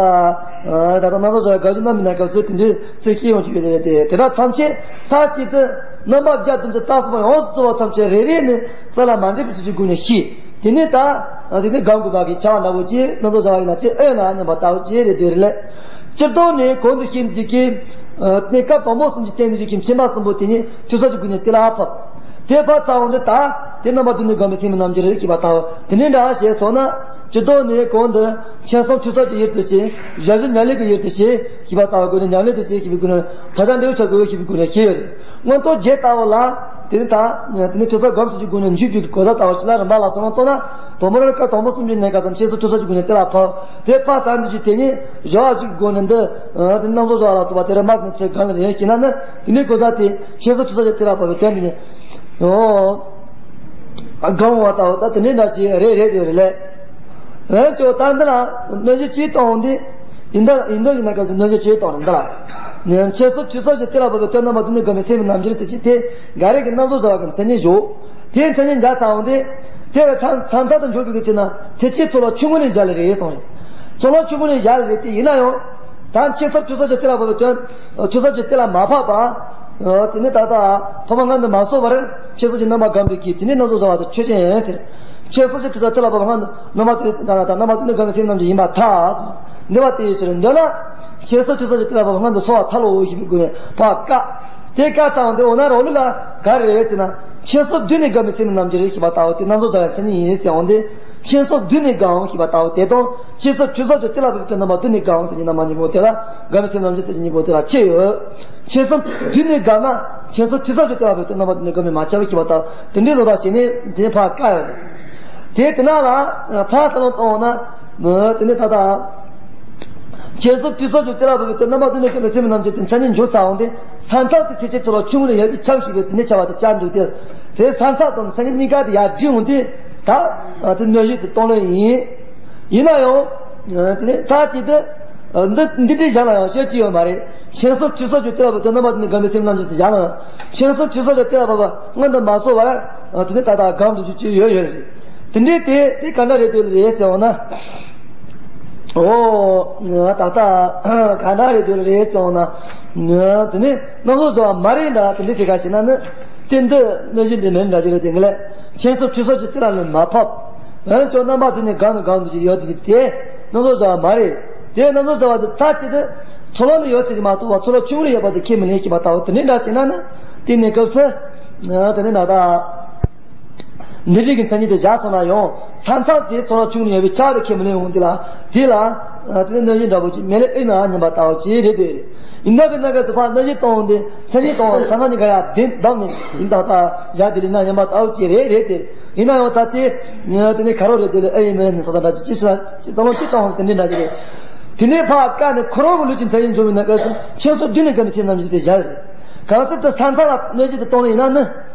ལྟ་རྣམ་རྫོགས་བཟོ་བའི་དགག་གཞིའི་རྣམ་པའི་གནས་སྐབས་སུ་དེ་འདྲའི་ཚུལ་ཤེས་པོ་ཞིག་ཡོད་རེད་དེ། དེ་དག་ཐམས་ཅད་མཐའ་གཅིག་ཏུ་རྣམ་པ་བརྒྱ་བདུན་ཅུ་རྩ་གསུམ་པོ་ཡོངས་སུ་རྫོགས་པ་ཐམས་ཅད་རེ་རེ་ནས་རྩ་ལ་མ་འདྲེས་པའི་ཚུལ་གྱི་སྒོ་ནས་ཤེས། དེ་ནས་ད་དེ་ནས་སྒོམ་དགོས་པ་གི་བྱ་བ་འདྲ་བོ་ཅིག་རྣམ་རྫོགས་བཟོ་བ་ཡིན་ན་ཅི་ཨེ་ཡོད་ན་སྙམ་པ་ལྟ་བུ་ཅིག་རེད་དེ་རེད་ལས། སྤྱིར་བཏང་ནས་གོང་དུ་བཤད་འདི་གི་གནས་སྐབས་དང་པོ་གསུམ་གྱི་སྟེང་དུ་ཡོད་ཀྱི་མཁྱེན་པ་གསུམ་པོ་དེ་ཉིད་ཐོས་བསམ་གྱི་སྒོ་ནས་དེ་ལ་ཕབ། དེ་ཕབ་ཚར་འོང་དུས་ད་དེ་རྣམ་པ་བདུན་ནས་བསྒོམས་པའི་སེམས་ཀྱི་རྣམ་འགྱུར་རེད་ཞེས་པ་ལྟ་བུ་དེ་འདྲའི་འདྲ་ཞེས་སོང་ན། སྤྱིར་བཏང་ནས་གོང་དུ་མཁྱེན་གསུམ་ཐོས་བསམ་གྱི་ཡུལ་དུ་བྱས། ཞབས་ཞུ་ཉམས་ལེན་གྱི་ཡུལ་དུ་བྱས་ཞེས་པ་ལྟ་བུ་སྒོ་ནས་ཉམས་ལེན་དུ་བྱས་ཞེས་པའི་སྒོ་ནས་ད་ལྟ་འབྲས་བུ་ཆགས་དགོས་ཞེས་པའི་སྒོ་ནས་བཤད་ཡོད་རེད། མངོན་རྟོགས་རྒྱན་ལྟ་བུ་ལ། དེ་ནི་ད་དེ་ནི་ཐོས་བསམ་སྒོམ་གསུམ་གྱི་སྒོ་ནས་འཇུག་རྒྱུ་གི་གོ་ས་ལྟ་བུ་ཞིག་ལ་རིམ་པ་ལ་སོང་བ་ལྟོས་ན། དང་པོ་རང་སྐབས་དང་པོ་གསུམ་གྱི་གནས་སྐབས་སམ་འཆད་སོགས་ཐོས་བསམ་གྱི་སྒོ་ནས་དེ་ལ་ཕབ། དེ་ཕར་ལྟ་འདི་ཀྱི་དེ་ཉིད་སྦྱོར་བ་གཅིག་གི་སྒོ་ནས་འདི་དེ་ནི་རྣམ་རྫོགས་སྦྱོར་བ་ལ་སོགས་པ་དེ་རིམ་པ་གི་ཚེ་གང་ལ་རེད་ཞེ་ན་ནི། དེ་ནི་གོ་ས་དེ་འཆད་སོགས་ཐོས་བསམ་གྱི་དེ་ལ་ཕབ་པའི་དོན་དེ་ཉིད། ཨོ། སྒོམ་པ་ལྟ་བུ་ད་དེ་འདྲའི་འདྲ་ཅིག་རེད་རེད་དེ་རེད་ལས། འོན་ཀྱང་ད་འདི་ལ་གནོད་གཞི་ཅིག་གཏོང་འོང་དུས། ཡིན་ད་ཡིན་ད་ཡིན་ན་ག་ཚོད་གནོད་གཞི་ཅིག་གཏོང་རེད་འདི་ལ། འཆད་སོགས་ཐོས་བསམ་གྱི་དེ་ལ་ཕབ་པའི་དོན་རྣམ་པ་དེ་ནི་དགོས་མེད་སེམས་རྣམ་འགྱུར་ཟེར་གྱི་དེ་འགའ་རེ་གི་རྣམ་རྫོགས་སྦྱོར་བ་གི་མཚན་ཉིད་བཞག་དེའི་མཚན་ཉིད་འཇལ་ཚར་འོང་དུས། དེ་བས་ཚང་ཚང་ཚང་དུ་འཇོག་རྒྱུ་གི་ཚེ་ན་དེ་ཆོས་ཚོགས་ལ་ཆུང་ངུ་ནས་བཞག་ལེ་རེད་གསུངས་རེད། ཚོགས་ལ་ཆུང་ངུ་ནས་བཞག་ལེ་རེད་དེ་ཡིན་ན་ཡང་། ད་འཆད་སོགས་ཐོས་བསམ་གྱི་དེ་ལ་ཕབ་པའི་དོན། ཐོས་བསམ་གྱི་དེ་ལ་མ་ཕབ་པ། དེ་ནི་ད་ལྟ་ཕ་མ་སྔོན་དུ་མ་སོང་བར་འཆད་སོགས་ཀྱི་རྣམ་པ་སྒོམ་པའི་གི་དེ་ནི་རྣམ་རྫོགས་སྦྱོར་བ་དེ་ཆོས་ཅན་ཡིན་ཟེར། འཆད་སོགས་ཀྱི་ཐོས་བསམ་དེ་ལ་ཕབ་པ་སྔོན་དུ་རྣམ་པ་དེ་ད་ལྟ་རྣམ་པ་དེ་ནི་སྒོམ་པའི་སེམས་རྣམ་འགྱུར་ཡིན་པར་ཐལ། འདི་བ་དེའི་ཕྱིར་འདོད་ན། འཆད་སོགས་ཐོས་བསམ་གྱི་དེ་ལ་ཕབ་པ་སྔོན་དུ་སོང་བར་ཐལ་ལོ་ཞེས་པའི་སྒོ་ནས་ཕར་བཀག་དེ་བཀག་ཚར་འོང་དུས་འོ་ན་རོ་ལུ་ལ་ག་རེ་རེད་ཟེར་ན། འཆད་སོགས་བསྡུས་ནས་སྒོམ་པའི་སེམས་རྣམ་འགྱུར་ཞེས་པ་ལྟ་བུ་དེ་རྣམ་རྫོགས་སྦྱོར་བའི་མཚན་ཉིད་ཡིན་ཟེར་འོང་དུས། འཆད་སོགས་བསྡུས་ནས་སྒོམ་ཞེས་པ་ལྟ་བུ་དེ་དང་། འཆད་སོགས་ཐོས་བསམ་གྱི་དེ་ལ་ཕབ་པའི་དོན་རྣམ་པ་བསྡུས་ནས་སྒོམ་ཟེར་གྱི་རྣམ་པ་གཉིས་པོ་དེ་ལ་སྒོམ་པའི་སེམས་རྣམ་འགྱུར་ཟེར་གྱི་གཉིས་པོ་དེ་ལ་ཕྱེ་ཡོད། འཆད་སོགས་བསྡུས་ནས་སྒོམ་ན། འཆད་སོགས་ཐོས་བསམ་གྱི་དེ་ལ་ཕབ་པའི་དོན་རྣམ་པ་བསྡུས་ནས་སྒོམ་པས་མ་ཁྱབ་པ་ཞེས་པ་ལྟ་བུ་དེ་འདྲའི་བཟོ་ལྟ་བྱས་ནས་དེ་ཕར་བཀག་ཡོད། དེ་དེ་ན་ལ་ཕར་ས་ལོང་གཏོང་བ་ན། དེ་ནས་ད་ལྟ། འཆད་སོགས་ཐོས་བསམ་གྱི་དེ་ལ་ཕབ་པའི་དོན་རྣམ་པ་བསྡུས་ནས་སྒོམ་པའི་སེམས་རྣམ་འགྱུར་དེ་མཚན་ཉིད་འཇོག་ཚར་འོང་དུས། ས་མཚམས་དེ་ཐེག་ཆེན་ཚོགས་ལ་ཆུང་ངུ་ནས་ཡོད་པའི་ཁྱབ་ཞེས་པའི་དེ་ནས་ཁྱབ་པ་དེ་བཅར་འདུག་སྟེ། དེ་ས་མཚམས་དང་མཚན་ཉིད་གཉིས་ཀ་དེ་ཡར་བསྒྲིགས་འོང་དུས། ད་དེ་གནོད་གཞི་དེ་གཏོང་ལེ་ཡིན། ཡིན་ན་ཡང་། དེ་ནས་ཚར་གཅིག་དེ། འདི་འདི་འདྲའི་གཞན་ལ་ཡང་བཤད་ཀྱི་ཡོད་མ་རེད། འཆད་སོགས་ཐོས་བསམ་གྱི་དེ་ལ་ཕབ་པའི་དོན་རྣམ་པ་བསྡུས་ནས་སྒོམ་པའི་སེམས་རྣམ་འགྱུར་ཟེར་བཞག་ན། འཆད་སོགས་ཐོས་བསམ་གྱི་དེ་ལ་ཕབ་པ་སྔོན་དུ་མ་སོང་བར། དེ་ནས་ད་ལྟ་སྒོམ་དུ་འཇུག་རྒྱུ་ཡོད་ཡོད་རེད། དེ་འདྲའི་དེ་དེ་ག་འདྲ་རེད་འདོད་རེད་ཟེར་བ་ན། ཨོ། ད་ལྟ་ག་འདྲ་རེད་འདོད་རེད་ཟེར་བ་ན། དེ་ནས་རྣམ་རྫོགས་སྦྱོར་བ་མ་རེད་འདྲ་དེ་འདྲ་ཟེར་ག་ཞེ་ན་ནི། དེ་འདི་གནོད་གཞི་འདྲ་མིན་འདྲ་ཞིག་རེད་དེ་ངས་ལས། འཆད་སོགས་ཐོས་བསམ་གྱི་དེ་ལ་ནི་མ་ཕབ། འོན་ཀྱང་རྣམ་པ་དེ་ནི་གང་དང་གང་དུ་ཡོད་དེ་དེ་རྣམ་རྫོགས་སྦྱོར་བ་མ་རེད། དེ་རྣམ་རྫོགས་སྦྱོར་བ་དེ་ཚར་གཅིག་དེ་ཚོགས་ལ་ནི་ཡོད་དེ་མ་གཏོགས་པ་ཚོགས་ལ་ཆུང་ངུ་ཡོད་པ་དེ་ཁས་མི་ལེན་ཞེས་པ་ལྟ་བུ་དེ་འདྲའི་འདྲ་ཞིག་ན་ནི། དེ་ནས་སྐབས་སུ། དེ་ནས་ན་ད། འདི་འདྲའི་གི་མཚན་ཉིད་དེ་བཞག་སོང་ན་ཡང་ས་མཚམས་དེ་ཚོགས་ལ་ཆུང་ངུ་ཡོད་པའི་ཆ་དེ་ཁས་མི་ལེན་འོང་དེ་ལ། དེ་ལ། དེ་ནི་གནོད་གཞི་འདྲ་པོ་ཅིག་མེད་ལེ་ཨེ་ན་སྙམ་པ་ལྟ་བུ་ཅིག་རེད་དེ། ཡིན་ན་གི་ན་ག་ཟེར་ཕར་གནོད་གཞི་གཏོང་འོང་དེ་མཚན་ཉིད་གཏོང་བ་ས་མཚམས་གཉིས་ཀ་ཡར་བསྡམས་ནས་ཡིན་ད་ལྟ་བཞག་དེ་ལས་ན་སྙམ་པ་ལྟ་བུ་ཅིག་རེད་རེད་དེ། ཡིན་ན་ཡང་ད་དེ། དེ་ནས་ཁ་རོག་རེད་དེ་ལས་ཨེ་ཡིན་མིན་ནི་ས་ས་འདྲ་ཅིག་ཅི་ས་ཅི་ས་ལོང་ཅི་གཏོང་དེ་འདྲ་འདྲ་ཅིག་རེད། དེ་ནས་ཕར་བཀག་ནས་ཁོ་རང་གི་ལུས་ཀྱི་མཚན་ཉིད་འཇོམས་པའི་ན་ག་ཟེར་འཆད་སོགས་བསྡུས་ནས་སྒོམ་པའི་སེམས་རྣམ་འགྱུར་དེ་བཞག་རེད། གང་ཟག་དེ་ས་མཚམས་ལ་གནོད་གཞི་དེ་གཏོང་ལེ་ཡིན་ན་ནི།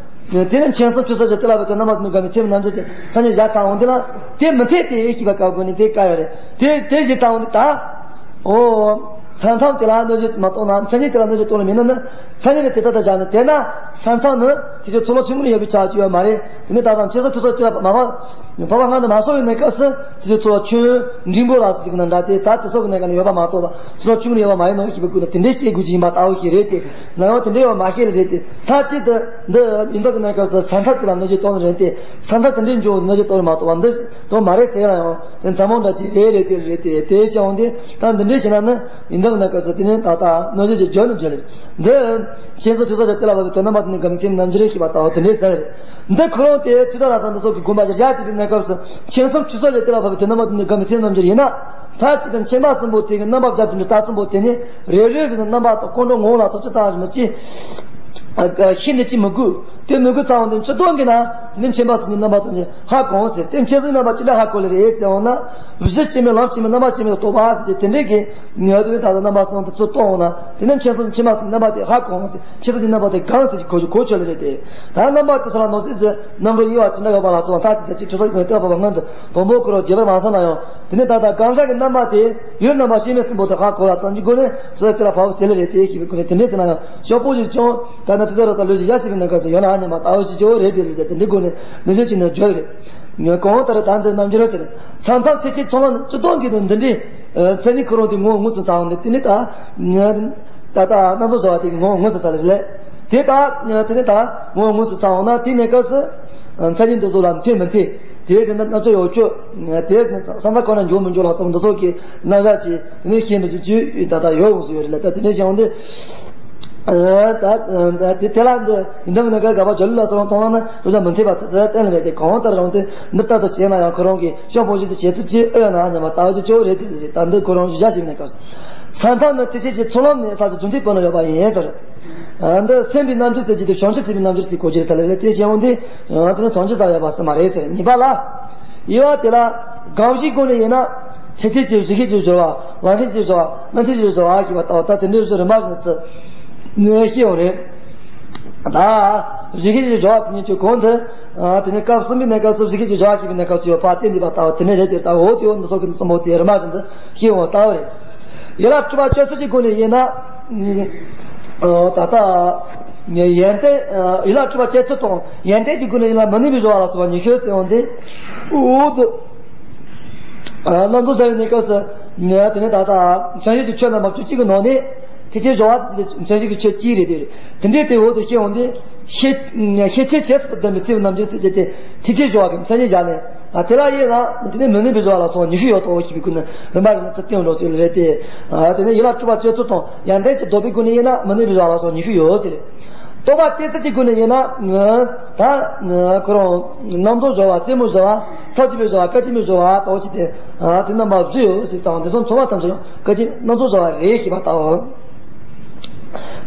དེ་ནི་འཆད་སོགས་ཐོས་བསམ་གྱི་དེ་ལ་ཕབ་པའི་དོན་རྣམ་པ་བསྡུས་ནས་སྒོམ་པའི་སེམས་རྣམ་འགྱུར་དེ་མཚན་ཉིད་བཞག་ཚར་འོང་དེ་ལ། དེ་མི་འཐད་དེ་ཞེས་པ་བཀག་དགོས་ནི་དེ་བཀག་ཡོད་རེད། དེ་དེ་ཞེས་ཚར་འོང་དེ་ད། ཨོ། ས་མཚམས་དེ་ལ་གནོད་གཞི་མ་གཏོང་ན་མཚན་ཉིད་དེ་ལ་གནོད་གཞི་གཏོང་ལེ་མིན་ན་ནི། མཚན་ཉིད་ལ་དེ་ལྟར་དུ་བཞག་ནས་དེ་ན་ས་མཚམས་ནི་དེ་ཚོ་ཚོགས་ལ་ཆུང་ངུ་ཡོད་པའི་ཆ་ཅིག་ཡོད་མ་རེད། དེ་ནི་ད་དང་འཆད་སོགས་ཐོས་བསམ་གྱི་དེ་ལ་མ་ཕབ། ཕབ་པ་སྔོན་དུ་མ་སོང་བའི་གནས་སྐབས་སུ་དེ་ཚོ་ཚོགས་ལ་ཆུང་འབྲིང་པོ་ལ་སོགས་ཀྱི་ནང་འདྲ་སྟེ་ད་དེ་སོགས་ཀྱི་གནས་སྐབས་ནི་ཡོད་པ་མ་གཏོགས་པ་ཚོགས་ལ་ཆུང་ངུ་ཡོད་པ་མ་ཡིན་ནོ་ཞེས་པའི་སྐུ་ལ་དེ་འདྲའི་ཤེས་དགོས་ཀྱི་ཡིན་པ་ལྟ་བུ་ཞིག་རེད་དེ། ན་ཡང་དེ་འདྲའི་ཡོད་མ་ཤེས་ལ་རེད་དེ། མཐའ་གཅིག་ཏུ་འདི་ཡིན་མདོག་གི་གནས་སྐབས་སུ་ས་མཚམས་དེ་ལ་གནོད་གཞི་གཏོང་ནི་རེད་དེ། ས་མཚམས་དེ་འདྲའི་འཇོག་གནོད་གཞི་གཏོང་ནི་མ་གཏོགས་པ་འདི་གཏོང་མ་རེད་ཟེར་ཡང་དེ་འཛམ་བུ་འདྲ་ཅིག་རེད་རེད་དེ་རེད་དེ་དེ་བྱས་འོང་དེ་ད་འདི་འདྲའི་བྱས་ན་ནི་ཡིན་མདོག་གི་གནས་སྐབས་སུ་དེ་ནི་ད་ལྟ་གནོད་གཞི་ཅིག་འཇོག་ནི་འཇོག་རེད། འདི་འཆད་སོགས་ཐོས་བསམ་གྱི་དེ་ལ་ཕབ་པའི་དོན་རྣམ་པ་དེ་ནི་སྒོམ་པའི་སེམས་རྣམ་འགྱུར་ཞེས་པ་ལྟ་བུ་དེ་འདྲའི་ཟེར་རེད། འདི་ཁོ་རང་དེ་ཚུལ་དང་རང་ས་འདི་སོགས་ཀྱི་དགོངས་པ་ཞིག་བཞག་ཟིན་པའི་གནས་སྐབས་སུ་མཁྱེན་གསུམ་ཐོས་བསམ་ལས་དེ་ལ་བབས་པའི་དོན་རྣམ་པ་དེ་ནི་སྒོམ་པའི་སེམས་རྣམ་འགྱུར་ཡིན་ན། མཐའ་གཅིག་ཏུ་མཁྱེན་པ་གསུམ་པོ་དེ་གི་རྣམ་པ་བརྒྱ་བདུན་ཅུ་རྩ་གསུམ་པོ་དེ་ནི་རེ་རེ་བཞིན་དུ་རྣམ་པ་དང་ཀུན་འགྲོ་ངོ་བོ་ལ་སོགས་ཅི་ལྟ་བ་རིགས་ནི་ཅི། ཤེས་ནི་ཅི་མི་དགོས། དེ་མི་དགོས་ཚར་བ་འདི་ཕྱི་དོན་གྱི་ན་དེ་ནི་མཁྱེན་པ་གསུམ་གྱི་རྣམ་པ་དང་ནི་ཧ་གོ་འོང་ཟེར། དེ་མཁྱེན་གསུམ་རྣམ་པ་ཅི་ལ་ཧ་གོ་ལེ་རེད་ཟེར་འོང་ན། གཞི་སྐྱེ་མེད་ལམ་སྐྱེ་མེད་རྣམ་པ་སྐྱེ་མེད་ལ་རྟོག་པ་ཟེར་དེ་འདྲས་ཀྱི། ངས་དེ་ནི་ད་ལྟ་རྣམ་པ་གསུམ་དེ་ཚོ་རྟོགས་འོང་ན་དེ་ནི་མཁྱེན་གསུམ་མཁྱེན་པ་གསུམ་རྣམ་པ་དེ་ཧ་གོ་འོང་ཟེར། མཁྱེན་གསུམ་གྱི་རྣམ་པ་དེ་གང་ཟེར་གྱི་གོ་གོ་ཆོད་ལེ་རེད་དེ། ད་རྣམ་པ་དེ་ཚོ་ལ་ནོར་སྲིད་ཟེར་རྣམ་གྲངས་དབྱེ་བ་ཅི་འདྲ་ཡོད་པ་ལ་སོགས་མཐའ་གཅིག་ཏུ་གཅིག་ཐོས་བསམ་གྱི་སྒོ་ནས་བསྟོད་པ་པ་སྔོན་དུ་དང་པོ་ཁོ་རང་རྒྱས་པར་མ་སོང་ན་ཡང་དེ་ནི་ད་ལྟ་གང་ཟག་གི་རྣམ་པ་དེ་ཡུལ་རྣམ་པ་སྐྱེ་མེད་གསུམ་པོ་དེ་ཧ་གོ་བ་ཙམ་གྱི་སྒོ་ནས་སོ་སོའི་དེ་ལ་བབས་ཟེར་ལེ་རེད་དེ་ཞེས་པའི་སྒོ་ནས་དེ་འདྲས་ཟེར་ན་ཡང་ཤོག་པོ་ཞིག་ཀྱང་ད་ནི་ཐུགས་ཚོད་རོ་ས་ལོས་ཞིག་ཡ་ཞེས་པའི་ནང་ག་སོ་ཡོད་ན་ཨ་ཉམས་པ་ལྟ་བུ་ཞིག་ཅོ་རེད་དེ་རེད་དེ་འདི་སྒོ་ནས་ནི་ཤོད་ཅིག་ནས་བརྗོད་རེད། ངས་གོང་ལྟར་ད་འདི་རྣམ་འགྱུར་ཟེར། ས་མཚམས་ཚེ་ཕྱི་ཚོང་ལ་ནི་སྤྱི་སྟོང་གི་ནི་འདི་འདྲའི་མཚན་ཉིད་ཁོ་རང་དེ་ངོ་བོ་དངོས་སུ་ཚང་བ་འདི་དེ་ནི་ད་ད་ལྟ་རྣམ་རྫོགས་བྱ་བ་དེ་ངོ་བོ་དངོས་སུ་ཚང་ལ་རེད། དེ་ད་དེ་ནི་ད་ངོ་བོ་དངོས་སུ་ཚང་བ་ན་དེ་གནས་སྐབས་སུ་མཚན་ཉིད་འདི་ཚོ་ལ་མཐུན་མི་མཐུན། དེའི་རིགས་ནི་རྣམ་གཅོད་ཡོད་ཆོད། དེ་ས་མཚམས་ཁོ་ན་འཇོག་མི་འཇོག་ལ་སོགས་འདི་ཚོ་གི་རྣམ་གཞག་ཅིག་དེ་ནི་ཤེས་འདི་ཚོ་ཅིག་ད་ལྟ་ཡོད་འོང་སུ་ཡོད་རེད་ལ་ད་དེ་འདྲའི་བྱུང་སྟེ། ད་དེ་དེ་ལ་འདི་ཡིན་འདྲ་མིན་འདྲ་ག་ག་པ་འཇོག་ལུགས་ལ་སོགས་གཏོང་ལ་ན་རུ་ཅང་མི་མཐུན་པ་དེ་ལྟར་བསྟན་ལ་རེད་དེ་གང་ལྟར་རུང་དེ་འདི་ལྟར་དུ་བྱས་ན་ཡང་ཁོ་རང་གི་ཤོག་བུ་ཞིག་ཏུ་བྱེད་ཚུལ་ཅིག་ཨེ་ཡོད་ན་སྙམ་པ་ལྟ་བ་ཅིག་ཅོ་རེད་དེ་རེད། ད་འདི་ཁོ་རང་ཞུ་བྱ་ཞིག་ནས་སྐབས་ས་མཚམས་ནི་དེ་ཆེད་ཀྱི་ཚོགས་ལམ་ནས་ས་ཆ་རྫུ་འཕྲུལ་བོད་ན་ཡོད་པ་ཡིན་ཟེར། འདི་སེམས་པའི་རྣམ་འགྱུར་ཟེར་གྱི་དེ་བྱང་ཆུབ་སེམས་པའི་རྣམ་འགྱུར་ཟེར་གོ་རྒྱུ་རེད་ཟེར་ལ་དེ་བྱས་འོང་དུས་དེ་ནི་བྱང་ཆུབ་ས་ཡོད་པ་ཟེར་མ་རེད་ཟེར། གཉིས་པ་ལ། དབྱེ་བ་དེ་ལ་སྒོམ་གཞིའི་སྒོ་ནས་ཡིན་ན་ཆེ་ཆེ་ཆེ་གཞི་ཤེས་ཀྱི་སྦྱོར་བ། ལམ་ཤེས་ཀྱི་སྦྱོར་བ། རྣམ་ཤེས་ཀྱི་སྦྱོར་བ་ཞེས་པ་ལྟ་བུ་ད་དེ་འདྲའི་བཟོ་རིམ་པ་བཞིན་ཚུལ་ནས་ཤེས་འོང་རེད། ད་གཞི་ཤེས་ཀྱི་སྦྱོར་བ་དེ་ཉིད་ཀྱི་གོང་དུ་དེ་ནི་སྐབས་གསུམ་པའི་གནས་སྐབས་སུ་གཞི་ཤེས་ཀྱི་སྦྱོར་བ་ཞེས་པའི་གནས་སྐབས་སུ་ཡོད་པ་བསྟན་འདུག་པ་ལྟ་བུ་དེ་ནི་རེད་དེ་ལྟ་བུ་དེ་འོ་འདི་སོགས་ཀྱི་གསུམ་པོ་དེ་རིམ་པ་བཞིན་དུ་ཤེས་འོང་ལྟ་བུ་རེད། ཡན་ལག་དྲུག་པ་སྤྱོད་ཚུལ་གྱི་སྒོ་ནས་ཡིན་ན། ཨོ་ད་ལྟ་ཡོན་ཏན་ཡན་ལག་དྲུག་པ་སྤྱོད་ཚུལ་དང་ཡོན་ཏན་གྱི་སྒོ་ནས་ཡིན་ན་མི་གནས་པའི་སྦྱོར་བ་ལ་སོགས་པ་ཉི་ཤུ་ཟེར་འོང་དེ། འོ་དུ་རྣམ་རྫོགས་བྱ་བའི་གནས་སྐབས་སུ་དེ་ནས་ད་ལྟ་བྱང་ཆུབ་ཀྱི་ཆོས་རྣམ་པ་བཅུ་གཅིག་གི་ནང་ནས་ཐེག་ཆེན་སྦྱོར་བ་དེ་བྱང་ཆུབ་ཀྱི་ཆོས་གཅིག་རེད་དེ། དེ་འདྲའི་དེ་འོ་དུ་ཤེས་འོང་དེ། ཤེས་ཤེས་ཚད་ཆེ་སུ་ལྡན་པའི་སེམས་རྣམ་འགྱུར་ཟེར་གྱི་དེ་ཐེག་ཆེན་སྦྱོར་བ་གི་མཚན་ཉིད་བཞག་ནས། ཨ་དེ་ལ་དབྱེ་ན་དེ་ནས་མི་གནས་པའི་སྦྱོར་བ་ལ་སོགས་ཉི་ཤུ་ཡོད་དོ་ཞེས་པའི་སྒོ་ནས་རིམ་པ་ཡིན་ན་ཚུལ་བསྟན་འགྲོ་ཚུལ་རེད་དེ། ཨ་དེ་ནས་ཡན་ལག་དྲུག་པ་སྤྱོད་ཚུལ་དང་ཡོན་ཏན་གྱི་ལྡོག་པའི་སྒོ་ནས་དབྱེ་ན་མི་གནས་པའི་སྦྱོར་བ་ལ་སོགས་ཉི་ཤུ་ཡོད་ཟེར། རྟོག་པ་སྐྱེ་ཚུལ་གྱི་སྒོ་ནས་དབྱེ་ན་ད་ཁོ་རང་རྣམ་རྟོག་སྦྱོར་བ། རྩེད་མོའི་སྦྱོར་བ། ཐབས་སྐྱེ་བའི་སྦྱོར་བ། སྐད་ཅིག་མའི་སྦྱོར་བ་ལྟ་བུ་ཅིག་སྟེ། ཨ་དེ་རྣམ་པ་བཞི་ཡོད་ཟེར་དང་དེ་ཚོ་ཚང་མ་ཐམས་ཅད་སྐད་ཅིག་རྣམ་རྟོག་སྦྱོར་བ་རེད་ཞེས་པ་ལྟ་བུ།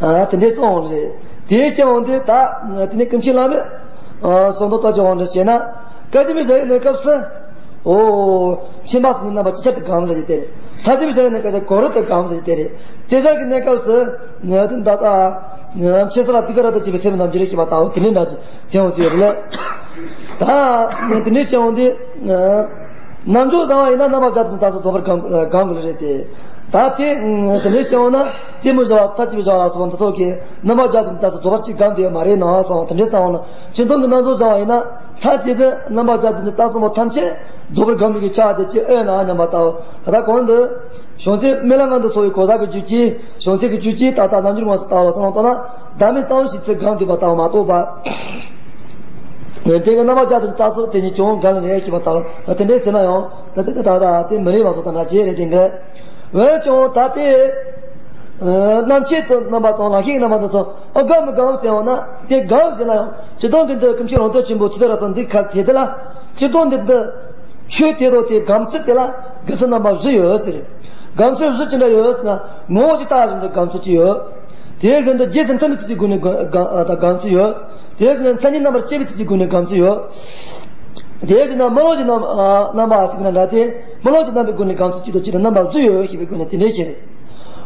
ཨ་དེ་འདྲའི་གསུངས་འོང་རེད། དེའི་ཕྱིར་འོང་དེ་ད་དེ་ནས་ཀུན་མཁྱེན་བླ་མས་ཨ་གསུང་དོན་ལྟར་གྱི་འོང་འདྲ་བྱས་ན། སྐད་ཅིག་མའི་སྦྱོར་བའི་གནས་སྐབས་སུ། ཨོ། ཕྱིན་པ་ཟེར་ནི་རྣམ་པ་ཅི་ཆར་དུ་སྒོམ་ཟེར་གྱི་དེ་རེད། ཐབས་ཅིག་མའི་སྦྱོར་བའི་གནས་སྐབས་སུ་གོ་རུ་དུ་སྒོམ་ཟེར་གྱི་དེ་རེད། རྩེ་སྦྱོར་གྱི་གནས་སྐབས་སུ་ནི་དེ་ད་ལྟ་ཕྱི་སོ་ལ་དུས་ཀ་ར་ཏུ་བྱེད་པའི་སེམས་རྣམ་འགྱུར་རེ་ཤེས་པ་ལྟ་བུ་དེ་འདྲའི་འདྲ་ཅིག་ཟེར་འོང་ཟེར་ཡོད་རེད་ལ། ད་དེ་འདྲའི་ཤེས་འོང་དེ། རྣམ་འཇོག་བཟང་བ་ཡིན་ན་རྣམ་པ་བརྒྱ་དང་བཅུ་རྩ་གསུམ་རྫོགས་པར་སྒོམ་སྒོམ་དགོས་རེད་དེ། ད་དེ་དེ་འདྲའི་ཤེས་འོང་ན་རྩེ་མོའི་སྦྱོར་བ། ཐབས་ཅིག་མའི་སྦྱོར་བ་ལ་སོགས་པ་འདི་ཚོ་གིས་རྣམ་པ་བརྒྱ་དང་བཅུ་རྩ་གསུམ་རྫོགས་པར་ཅིག་སྒོམ་དེ་ཡོད་མ་རེད་ན་གསུངས་པ་དེ་འདྲའི་གསུངས་འོང་ན། སྤྱིར་བཏང་གི་རྣམ་འཇོག་བཟང་བ་ཡིན་ན་ཐབས་ཅིག་ཏུ་རྣམ་པ་བརྒྱ་དང་བཅུ་རྩ་གསུམ་པོ་ཐམས་ཅད་རྫོགས་པར་སྒོམ་པའི་ཆ་དེ་ཅི་ཨེ་ན་སྙམ་པ་ལྟ་བུ། ད་ལྟ་གོང་དུ་བྱང་སེམས་རྨི་ལམ་ངང་དུ་སོང་བའི་གོ་ས་གི་རྒྱུད་ཀྱི་བྱང་སེམས་ཀྱི་རྒྱུད་ཀྱི་ད་ལྟ་རྣམ་འགྱུར་མངོན་སུམ་ལྟ་བུ་ལ་བསམ་བློ་བཏང་ན་བདག་མེད་ཙམ་ཞིག་ཚུར་སྒོམ་དགོས་པ་ལྟ་བུ་མ་གཏོགས་པ། དེ་གི་རྣམ་པ་བརྒྱ་དང་བཅུ་རྩ་གསུམ་དེ་ཉིད་ཀྱང་གང་ལ་རེད་ཞེས་པ་ལྟ་བུ། དེ་འདྲའི་ཟེར་ན་ཡང་ད་དེ་ད་ད་དེ་མི་རེད་པ་སོགས་དང་འདྲ་བྱེད་རེད་དེ་འདྲ། འོན་ཀྱང་ད་དེ། རྣམ་མཁྱེན་དུ་རྣམ་པ་དང་ལམ་ཤེས་རྣམ་པ་དུ་སོང་ཨ་སྒོམ་མི་སྒོམ་ཟེར་འོང་ན་དེ་སྒོམ་ཟེར་ན་ཡང་སྤྱིར་བཏང་གི་འདི་ཀུན་མཁྱེན་རང་གྲོལ་ཆེན་པོ་ཚུལ་ཁྲིམས་རབ་གསལ་འདི་ཁ་དེ་དེ་ལ་སྤྱིར་བཏང་འདི་འདི་ཆོས་དེ་དང་དེ་སྒོམ་ཚུལ་དེ་ལ་དགེ་མཚན་རྣམ་པ་བཞི་ཡོད་ཟེར། སྒོམ་ཚུལ་བཞི་ཅི་འདྲ་ཡོད་ཟེར་ན་ངོ་བོ་ཇི་ལྟ་བ་བཞིན་དུ་སྒོམ་ཚུལ་གཅིག་ཡོད། དེ་བཞིན་དུ་རྗེས་སུ་མཐུན་པའི་ཚུལ་གྱི་སྒོ་ནས་སྒོམ་ཚུལ་ཡོད། དེ་བཞིན་མཚན་ཉིད་རྣམ་པར་དཔྱད་པའི་ཚུལ་གྱི་སྒོ་ནས་སྒོམ་ཚུལ་ཡོད། དེ་བཞིན་རྨི་ལམ་གྱི་རྣམ་རྣམ་པ་ཟེར་ན་འདྲ་སྟེ་རྨི་ལམ་གྱི་རྣམ་པའི་སྒོ་ནས་སྒོམ་ཚུལ་གཅིག་དང་གཅིག་ཏུ་རྣམ་པ་བཞི་ཡོད་ཞེས་པའི་སྒོ་ནས་དེ་འདྲའི་ཕྱིར།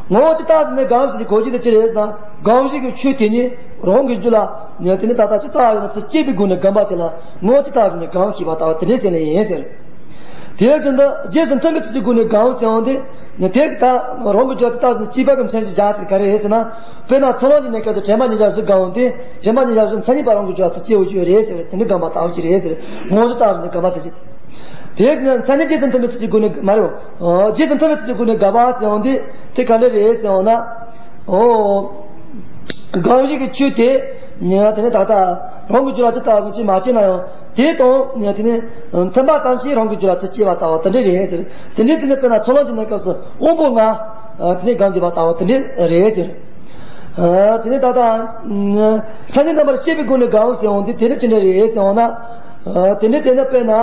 ངོ་བོ་ཇི་ལྟ་བ་བཞིན་དུ་སྒོམ་ཟེར་གྱི་གོ་རྒྱུ་དེ་ཅི་རེད་ཟེར་ན་སྒོམ་གཞི་གི་ཆོས་དེ་ཉིད་རང་གི་རྒྱུད་ལ་ནི་དེ་ནི་ད་ལྟ་ཇི་ལྟ་བ་ཡིན་ན་ཚུར་དཔྱད་པའི་སྒོ་ནས་སྒོམ་པ་དེ་ལ་ངོ་བོ་ཇི་ལྟ་བ་བཞིན་དུ་སྒོམ་ཞེས་པ་ལྟ་བུ་དེ་འདྲའི་ཚིག་ནི་ཡིན་ཟེར། དེ་བཞིན་དུ་རྗེས་སུ་མཐུན་པའི་ཚུལ་གྱི་སྒོ་ནས་སྒོམ་ཟེར་འོང་དུས་ནི་དེ་ད་རང་གི་རྒྱུད་ཇི་ལྟ་བ་ཡིན་ན་དཔྱད་པ་གི་མཚན་གཞི་བཞག་ཟེར་ག་རེ་རེད་ཟེར་ན། དཔེར་ན་ཚོར་སྣང་གི་གནས་སྐབས་སུ་དྲན་པ་ཉེར་བཞག་བཞི་སྒོམ་འོང་དུས་དྲན་པ་ཉེར་བཞག་བཞི་མཚན་ཉིད་པ་རང་གི་རྒྱུད་ལ་ཚུར་སྐྱེ་བའི་རྒྱུ་རེད་ཟེར་བས་དེ་འདྲའི་སྒོམ་པ་ལྟ་བུ་ཅིག་རེད་ཟེར། ངོ་བོ་ཇི་ལྟ་བ་ཡིན་ན་སྒོམ་པ་ཟེར་གྱི། དེ་བཞིན་མཚན་ཉིད་རྗེས་སུ་མཐུན་པའི་ཚུལ་གྱི་སྒོ་ནས་མ་རེད། རྗེས་སུ་མཐུན་པའི་ཚུལ་གྱི་སྒོ་ནས་དགག་པ་ཟེར་འོང་དུས་དེ་ག་འདྲ་རེད་ཟེར་འོང་ན། ཨོ། སྒོམ་གཞི་གི་ཆོས་དེ་ནི་དེ་ནི་ད་ལྟ་རང་གི་རྒྱུད་ལ་ཇི་ལྟ་བ་ཅིག་མ་སྐྱེས་ན་ཡང་དེ་དང་དེ་ནི་མཐུན་པ་ཙམ་ཞིག་རང་གི་རྒྱུད་ལ་ཚུར་སྐྱེ་བ་ལྟ་བུ་དེ་འདྲ་རེད་ཟེར། དེ་འདྲའི་དེ་ནི་དཔེར་ན་ཚོར་སྣང་གི་གནས་སྐབས་སུ་དབང་པོ་ལྔ་དེ་ནི་སྒོམ་དགོས་པ་ལྟ་བུ་དེ་འདྲ་རེད་ཟེར། དེ་ནི་ད་ལྟ་མཚན་ཉིད་རྣམ་པར་ཤེས་པའི་སྒོ་ནས་སྒོམ་ཟེར་འོང་དུས་དེ་ནི་ཅི་འདྲ་རེད་ཟེར་འོང་ན། དེ་ནི་དེ་ནི་དཔེར་ན།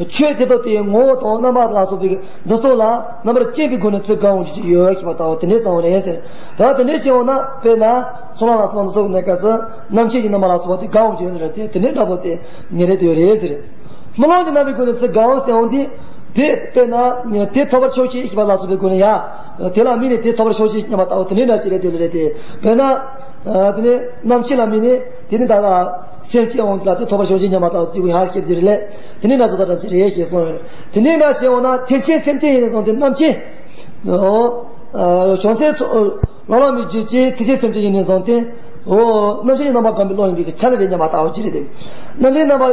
ཆོས་དེ་དག་དེའི་ངོ་བོ་དང་རྣམ་པ་ལ་སོགས་པའི་འདི་ཚོ་ལ་རྣམ་པར་དཔྱད་པའི་སྒོ་ནས་ཚུར་སྒོམ་འོང་རྒྱུ་ཡོད་ཞེས་པ་ལྟ་བུ་དེ་འདྲའི་གསུངས་པ་རེད་ཟེར། ད་དེ་འདྲའི་ཞེས་འོང་ན་དཔེར་ན་ཚོར་སྣང་ལ་སོགས་པ་འདི་ཚོ་གི་གནས་སྐབས་སུ་རྣམ་མཁྱེན་གྱི་རྣམ་པ་ལ་སོགས་པ་དེ་སྒོམ་འོང་རྒྱུ་ཡོད་ནི་རེད་དེ་དེ་འདྲའི་འདྲ་པོ་དེ་ཉེ་རེ་དེ་རེད་ཟེར། རྨི་ལམ་གྱི་རྣམ་པའི་སྒོ་ནས་ཚུར་སྒོམ་ཟེར་འོང་དུས་དེ་དཔེར་ན་དེ་ཐོབ་པར་ཤོག་ཅིག་ཞེས་པ་ལ་སོགས་པའི་སྒོ་ནས་ཡ། དེ་ལ་དམིགས་ནས་དེ་ཐོབ་པར་ཤོག་ཅིག་སྙམ་པ་ལྟ་བུ་དེ་འདྲའི་འདྲ་ཅིག་རེད་དེ་རེད་དེ། དཔེར་ན། དེ་ནས་རྣམ་མཁྱེན་ལ་དམིགས་ནས་དེ་ནི་ད་ལྟ་སེམས་བསྐྱེད་འོང་དུས་ལ་དེ་ཐོབ་པར་ཤོག་ཅིག་སྙམ་པ་ལྟ་བུ་ཅིག་ཡང་ཤེས་རྒྱུ་རེད་ལས། དེ་ནི་ན་ཚོད་ད་ཅིག་རེད་ཞེས་གསུངས་ཡོད། དེ་ནི་ན་ཞེས་འོང་ན་ཐེག་ཆེན་སེམས་བསྐྱེད་ཡིན་ནས་བཟུང་སྟེ་རྣམ་མཁྱེན། ཨོ། བྱང་སེམས་ཚོ། ལམ་ལམ་མི་རྒྱུད་ཀྱི་ཐེག་ཆེན་སེམས་བསྐྱེད་ཡིན་ནས་བཟུང་སྟེ། ཨོ། རྣམ་མཁྱེན་གྱི་རྣམ་པ་སྒོམ་པའི་བློ་ཡིན་པའི་ཆ་ནས་རེད་སྙམ་པ་ལྟ་བུ་ཅི་རེད་དེ། རྣམ་མཁྱེན་རྣམ་པ།